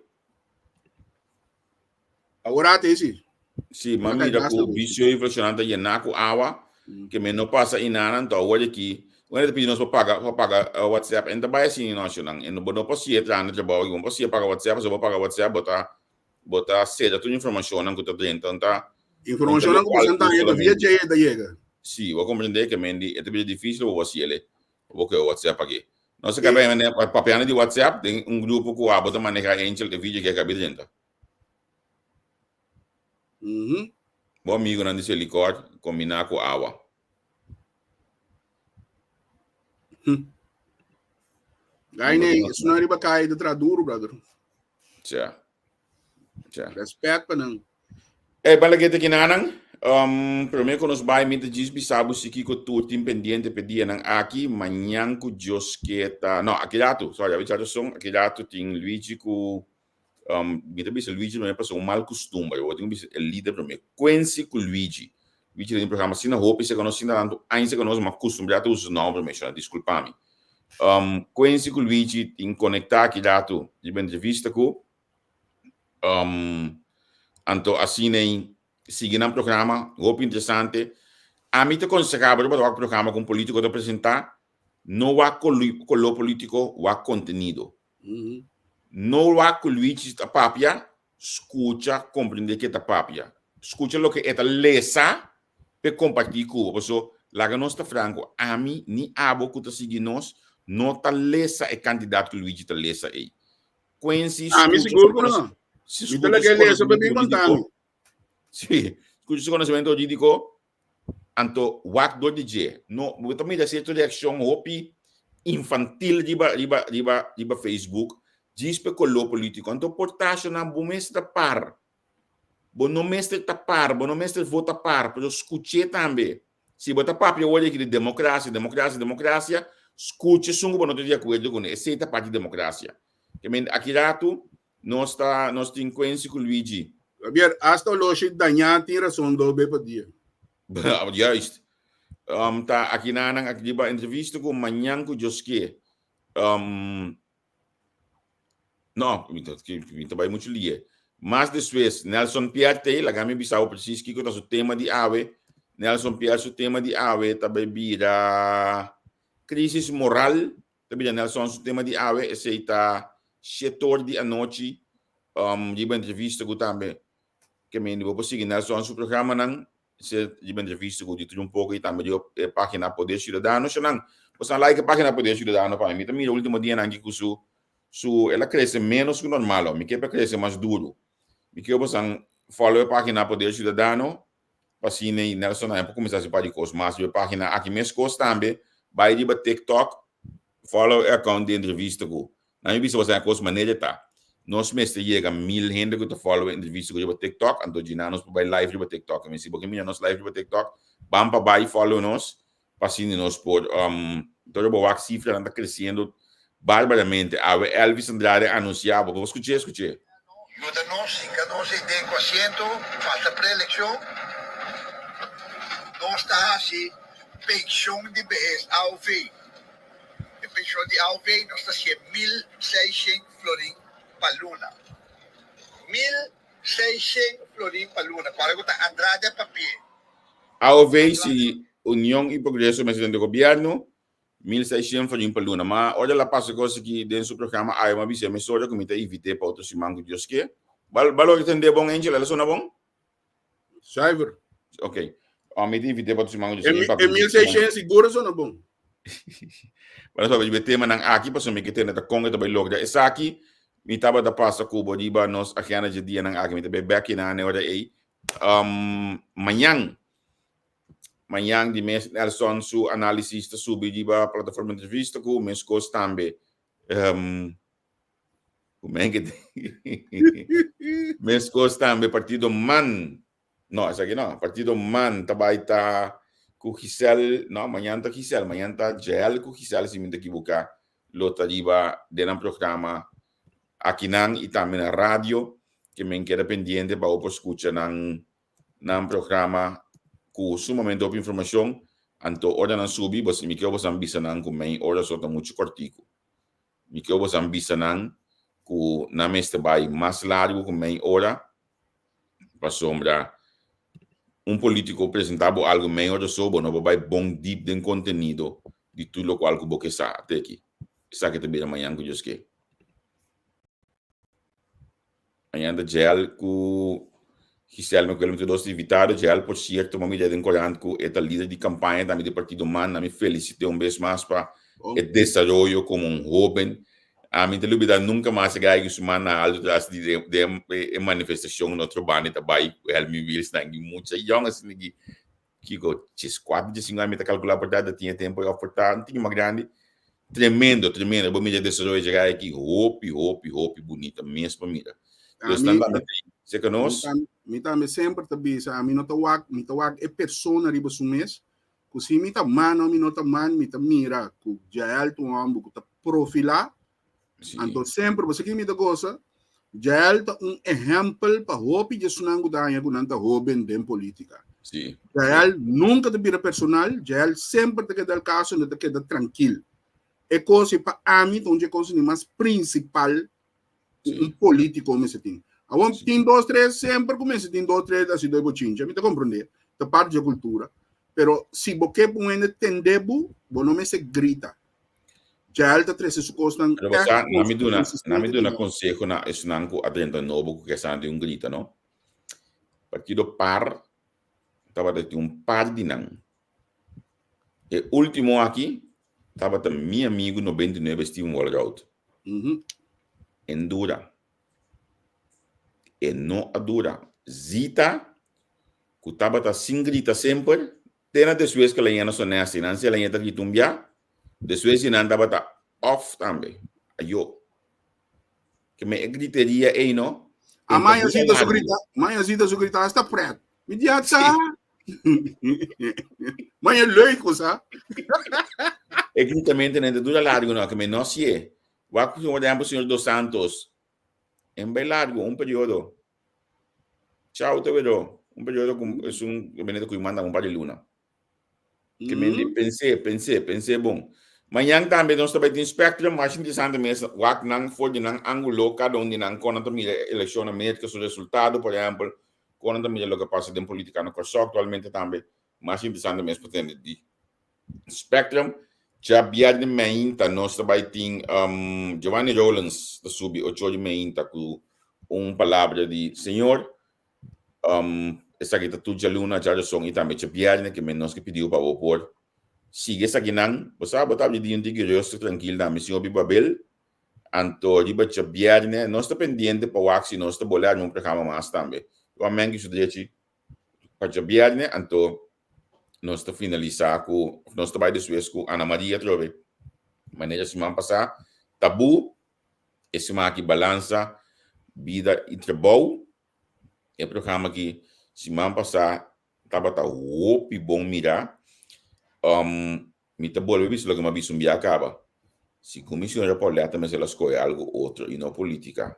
Awor ate si. Si, ma mira ku vicio inflacional ta llená ku awa, ke men no pasa inana, anto awor aki, wen e ta pidi nos pa paga, pa paga WhatsApp, en ta bai asina noshonnan, en bo no por siye traha na trabou aki, bo no por siye paga WhatsApp, pasobra bo paga WhatsApp, bo ta Bo ta sera tur informacionnan cu ta drenta, un ta Informacionnan cu boso ta haya via dje ta yega. Si, bo a comprende ke men di e ta bira dificil pa bo haci ele, pa bo kue WhatsApp aki. Nos a caba e papiando di WhatsApp den un grupo cu abo ta maneha Angel e video ke a caba di drenta. Bo amigonan di Selikor combina cu awa. Gaine, esnan riba kaya ta traha duro, brother. Tja. Tja. Respect pa nan. Ey, bala gete kinanan. Prome ku nos bai mi ta djis bisa bo si kiko tur tin pendiente p'e dianan aki. Mañan ku Dios ke ta, no, aki ratu, sorry, abi djato son, aki ratu tin Luigi ku mi ta bisa Luigi prome pasobra un mal kustumber, bo tin ku bisa e lider prome. Quincy ku Luigi. Luigi ta den programa asina hopi seka nos, asina tantu aña seka nos, ma kustumbrá ta usa su nòmber prome, shona, diskulpa mi. Quincy ku Luigi tin konektá aki ratu riba entrevista ku Anto asina ei sigui nan programa, hopi interesante. Ami ta konsehá bo riba wak programa ku un polítiko ta presentá, no wak koló polítiko, wak kontenido. No wak ku Luigi ta papia, skucha, komprendé ke ta papia. Skucha loke e ta lesa p'e kompartí ku bo. Paso, laga nos ta franko, ami ni abo ku ta sigui nos no ta lesa e kantidat ku Luigi ta lesa ei. Quincy Ah, mi sigur ku no. Mi ta laga lesa pa bin konta mi. Sí, skucha su konosementu hurídiko, anto wak dor di dje. No, bo ta mira sierto reakshon hopi infantil riba riba riba riba Facebook, djis pa e koló polítiko. Anto por ta ashonan bo mester ta par. Bo no mester ta par, bo no mester vota par, pero skuch'é tambe. Si bo ta papia awor aki di demokrasia, demokrasia, demokrasia, skucha esun ku bo no ta di akuerdo kuné. Esei ta parti di demokrasia. Ke men aki ratu nos ta nos tin Quincy ku Luigi. Javier, hasta oloshi dañá tin rason dobe pa dia. Juist. Ta aki nan aki riba entrevista ku mañan ku Joske. No, mi ta, mi ta bai mucho lie. Mas despues, Nelson Pierre te, laga mi bisa bo precies kiko ta su tema di awe. Nelson Pierre su tema di awe ta bai bira crisis moral. Ta bira Nelson su tema di awe, esei ta shetor di anochi. Riba entrevista ku tambe ke mende bo por sigui Nelson su programanan. Se riba entrevista ku di tur un poko i tambe riba e página Poder Ciudadano. Shonan, boso like e página Poder Ciudadano pa mi. Mi ta mira último dianan aki ku su su el a krese ménos ku normal. Mi ke pa krese mas duru. Mi ke boso follow e página Poder Ciudadano pa asina i Nelson por kuminsá hasi un par di kos mas riba e página aki. Meskos tambe bai riba TikTok Follow e account di entrevista ku nan mi bisa boso e kos manera e ta. Nos mester yega mil hende ku ta follow e entrevista ku riba TikTok, anto djina nos por bai live riba TikTok. Mi si bo ke mira nos live riba TikTok, ban pa bai follow nos pa asina nos por Todo bo wak sifranan ta kresiendo barbaramente. Awe Elvis Andrade a anunsia, bo por skuch'é? Skuch'é. Yuda nos hinka nos ei den ku asiento, falta preelekshon. Nos ta hasi penshon di behes, AOV. E penshon di AOV nos ta hasié 1600 florin pa luna. 1600 florin pa luna, ku algu ta Andrade a papia. AOV si Union y Progreso mester den gobierno, 1600 florin pa luna. Ma ora el a pasa cos aki den su programa awe, mi a bisa mesora cu mi ta invite pa otro siman cu Dios ke. Bal bal ora tende bon Angel, el a sona bon? Zuiver. Ok. Mi ta invite pa otro siman cu Dios ke. E 1600 sigur a sona bon. Bueno, so, e temanan aki, pasobra mi ke tende ta con e ta bay logra esaki. Mi tabata pasa ku bo riba nos agenda dje dianan aki. Mi ta bai bek kinan e ora ei. Mañan, mañan di mes Nelson su análisis ta subi riba plataforma entrevista ku meskos tambe. Ku men ke meskos tambe partido man. No, esaki no. Partido man ta bai ta ku Giselle. No, mañan ta Giselle. Mañan ta Jael ku Giselle si mi ta ekiboká. Lo ta riba den nan programa akinan i tambe na radio ke men keda pendiente pa bo por skucha nan nan programa ku sumamente hopi informashon. Anto ora nan subi bo mi ke bosan bisa nan ku mei ora so ta muchu kòrtiku. Mi ke bosan bisa nan ku nan mester bai mas largu ku mei ora pasobra un politico presenta bo algo mei ora so bo no por bai bon diep den contenido di tur locual cu bo ke sa te aki. Esaki ta bira mañan cu Dios ke. Mañan ta Jael cu Giselle me acuerdo mi ta dos invitado. Jael por cierto mami den corant cu e ta lider di campaña tambe di partido man. Na mi felicite un bes mas pa e desaroyo como un hoben. Ami ta lubida nunca mas e guy cu su man na alto tras di den e manifestacion na otro banda ta bay cu Helmi Wiels nan gi mucha yong asina gi kiko 14 15 aña mi ta calcula por ta ta tin e tempo of por ta un tiki mas grandi. Tremendo tremendo bo mira e desaroyo dje guy aki hopi hopi hopi bunita mes pa mira. Dios nan tambe ta cerca nos. Mi tambe semper ta bisa ami no ta wak mi ta wak e persona riba su mes Ku si mi ta man o mi no ta man, mi ta mira ku Jael ta un hòmber ku ta profilá. Sí. Anto semper, bo sa ki mi ta gosa? Jael ta un ehèmpel pa hopi di esunnan ku ta haña ku nan ta hóben den polítika. Sí. Jael nunka ta bira personal, Jael semper ta keda al kaso en e ta keda trankil. E kos ei pa ami ta un di e kosnan mas prinsipal ku un polítiko mester tin. Awor tin dos tres semper ku mester tin dos tres hasi dos bochincha, mi ta komprondé, ta parti di e kultura. Pero si bo ke pa un hende tende bo, bo no mester grita. Jael ta trese su kosnan Pero bo sa, ègt na mi duna, na mi konsistente duna dilanti. konseho na esnan ku a drenta nobo ku ke sa di un grita, no? Partido par tabata tin un par di nan. E último aki tabata mi amigu 99 Steven Walrout. En dura. E no a dura. Zita, ku tabata sin grita semper, te na despues ku el a yena su nest, nan si el a yeta grita un bia, despues di nan tabata off tambe. Ayo. Ke me e griteria ei no. A mãe Zita su grita, mãe Zita su grita hasta pret. Mi di atsa. Mãe é leuk, sa. E gritamente não dura largo no, que me não se Wak por exemplo, senhor dos Santos. En bem largo, um período. Tchau, te vedo. Um período com es un veneno que manda un par de luna. Ke men di pens'é, pens'é, pens'é bon. Mañan tambe nos ta bai tin Spectrum, mas interesante mes, wak nan for di nan ángulo, kada un di nan kon nan ta mira e elekshon na Merka, su resultado, por ehèmpel, kon nan ta mira loke a pasa den politika na Kòrsou aktualmente tambe. Mas interesante mes pa tende di Spectrum. Djabièrnè meinta nos ta bai tin Giovanni Rowlands ta subi ocho ora di meinta ku un palabra di Señor. Esaki ta tur djaluna, djarason i tambe djabièrnè ke men nos ke pidiu pa bo por sigui esakinan. Bo sa bo ta abri di un tiki rustig trankil tambe sin hopi babel. Anto riba djabièrnè nos ta pendiente pa wak si nos ta bole arma un programa mas tambe. Lo a menki su drechi pa djabièrnè anto nos ta finalisá ku nos ta bai despues ku Ana Maria atrobe. Manera siman pasá tabú e siman aki balansa bida i trabou. E programa aki siman pasá tabata hopi bon mirá. Um, mi ta bolbe bisa loke mi a bisa un bia kaba. Si ku mi señora Pauletta mester a skohe algu otro i no polítika,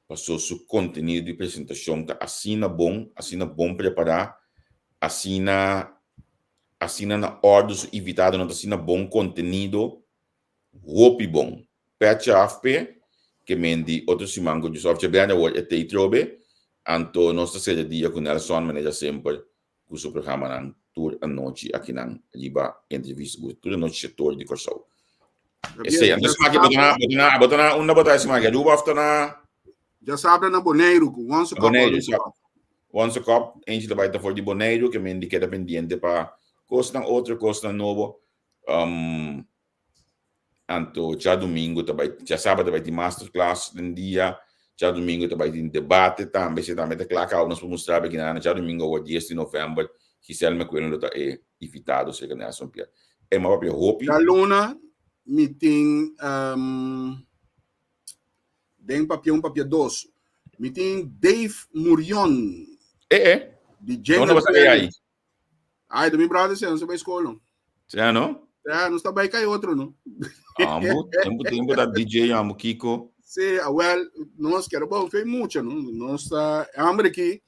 paso su kontenido di presentashon ta asina bon, asina bon prepará, asina asina na òrdu, su invitadonan ta asina bon kontenido, Hopi bon. Petje af p'e, ke men di otro siman ku Djus of djabièrnè awor e tei trobe, anto nos ta sera dia ku Nelson manera semper ku su programanan tur anochi akinan riba Entrevista ku tur anochi sektor di Kòrsou. Esei, anto siman aki bo ta na, bo ta na, bo ta na unda bo ta siman aki? Aruba of ta na? Djasabra na Boneiru ku Wonse Kop. Boneiru, sa. Wonse Kop, Angel ta bai ta for di Boneiru ke men di keda pendiente pa kosnan otro, kosnan nobo. Um. Anto djadumingu ta bai, djasabra ta bai tin masterclass den dia, djadumingu ta bai tin debate tambe, esei tambe ta kla kaba nos por mustra bo kinan djadumingu awor dies di novèmber Giselle McQuillan lo ta e invitado serka Nelson Pierre. E m'a papia hopi. Djaluna mi tin den papia un papia dos. Mi tin Dave Murion. E e. Di Jungle Planet. Ay, de mi brother se no se bai school. No. Ja, no? Ja, no está bai kai otro, no? Ambo, tempo tempo da DJ ambo Kiko. Sí, ah, well, nos quiero bom fe mucho, no? Nos está hambre aquí.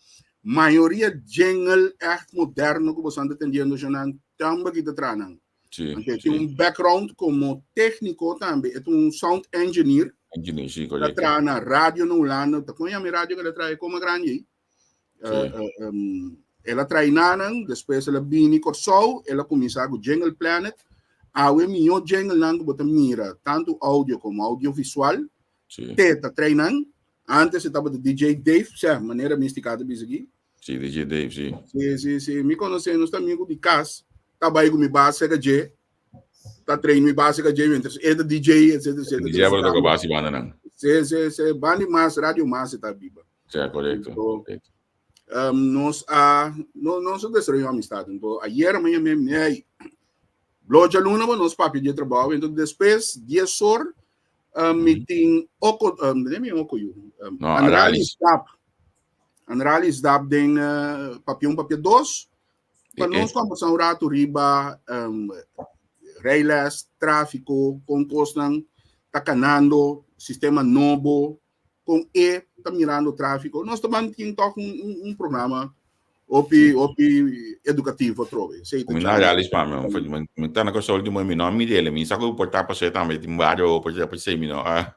Mayoria jingle echt moderno que você anda atendiendo já não tambe que te tranan. Sí, Anto sí. tin un background como técnico tambe, é un sound engineer. Engineer, sí, Ta correcto. traha na radio na Hulanda, ta kon mi radio que le trae como grande aí. Sí. El a trae nanan, después el a bini Corsou, el a kuminsá ku Jingle Planet. Awe mihó jingle nan ku bo ta mira, tantu audio como audiovisual, Sí. te ta trae nan. Antes e tabata DJ Dave, sea, manera Mystica ta bisa aki. Sí, DJ Dave, sí. Sí, sí, sí. Mi konosé nos ta amigo di kas, ta bai ku mi base ka dje, ta train mi base ka dje, mientras e ta DJ, etc, etc. DJ abra toka base banda nan. Sí, sí, sí. Bandi mas, radio mas e ta biba. Sí, korekto. Anto, Korekto. nos a, no, nos a desaroyá un amistad. Anto, ayer mi yam'é, mi hey, blo djaluna bo nos papia dje trabou. Anto, despues, dies or, mi tin oko, um, mi oko yu. No, Anralis Aralis. Dap. Anralis Dap den papia un, papia dos. Pa nos kombersá un ratu riba rijles, tráfiko, kon kosnan ta kanando, sistema nobo, kon e ta mirando tráfiko. Nos ta ban tin tòg un programa hopi hopi edukativo atrobe. Esei ta Mi no realis pa mi, mi ta na Kòrsou último mi no a mira el, mi sa ku por ta pasó tambe tin bario por por esei mi no a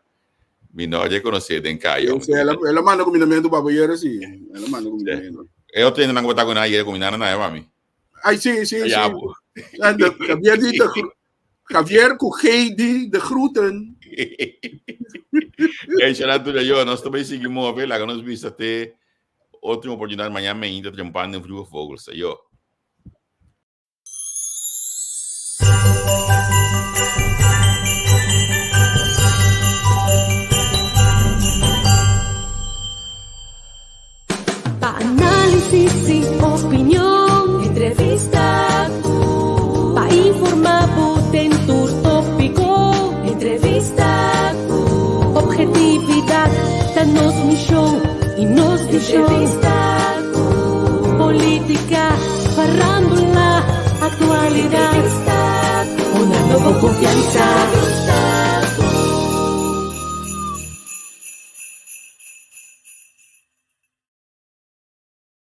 mi no a rekonosé den kaya. Sí, el a el a manda kumindamentu pa bo ayera sí, el a manda kumindamentu. E otro hendenan ku bo ta ku nan ayera kumindá nan pa mi. Ay sí sí sí. Ya bo. Javier di de Javier ku Heidi de groeten. Ey, shout out to yo, nos ta bay sigui move, laga nos bisa te otro oportunidad mañana mainta trempando en Vroege Vogels. Ayo. Pa análisis y opinion, entrevista ku. Pa informa bo den tur tópiko, entrevista ku. Objetividad ta nos mishon y nos vishon. Entrevista ku. Polítika, farándula, aktualidat. Entrevista ku. Una nobo konfiansa.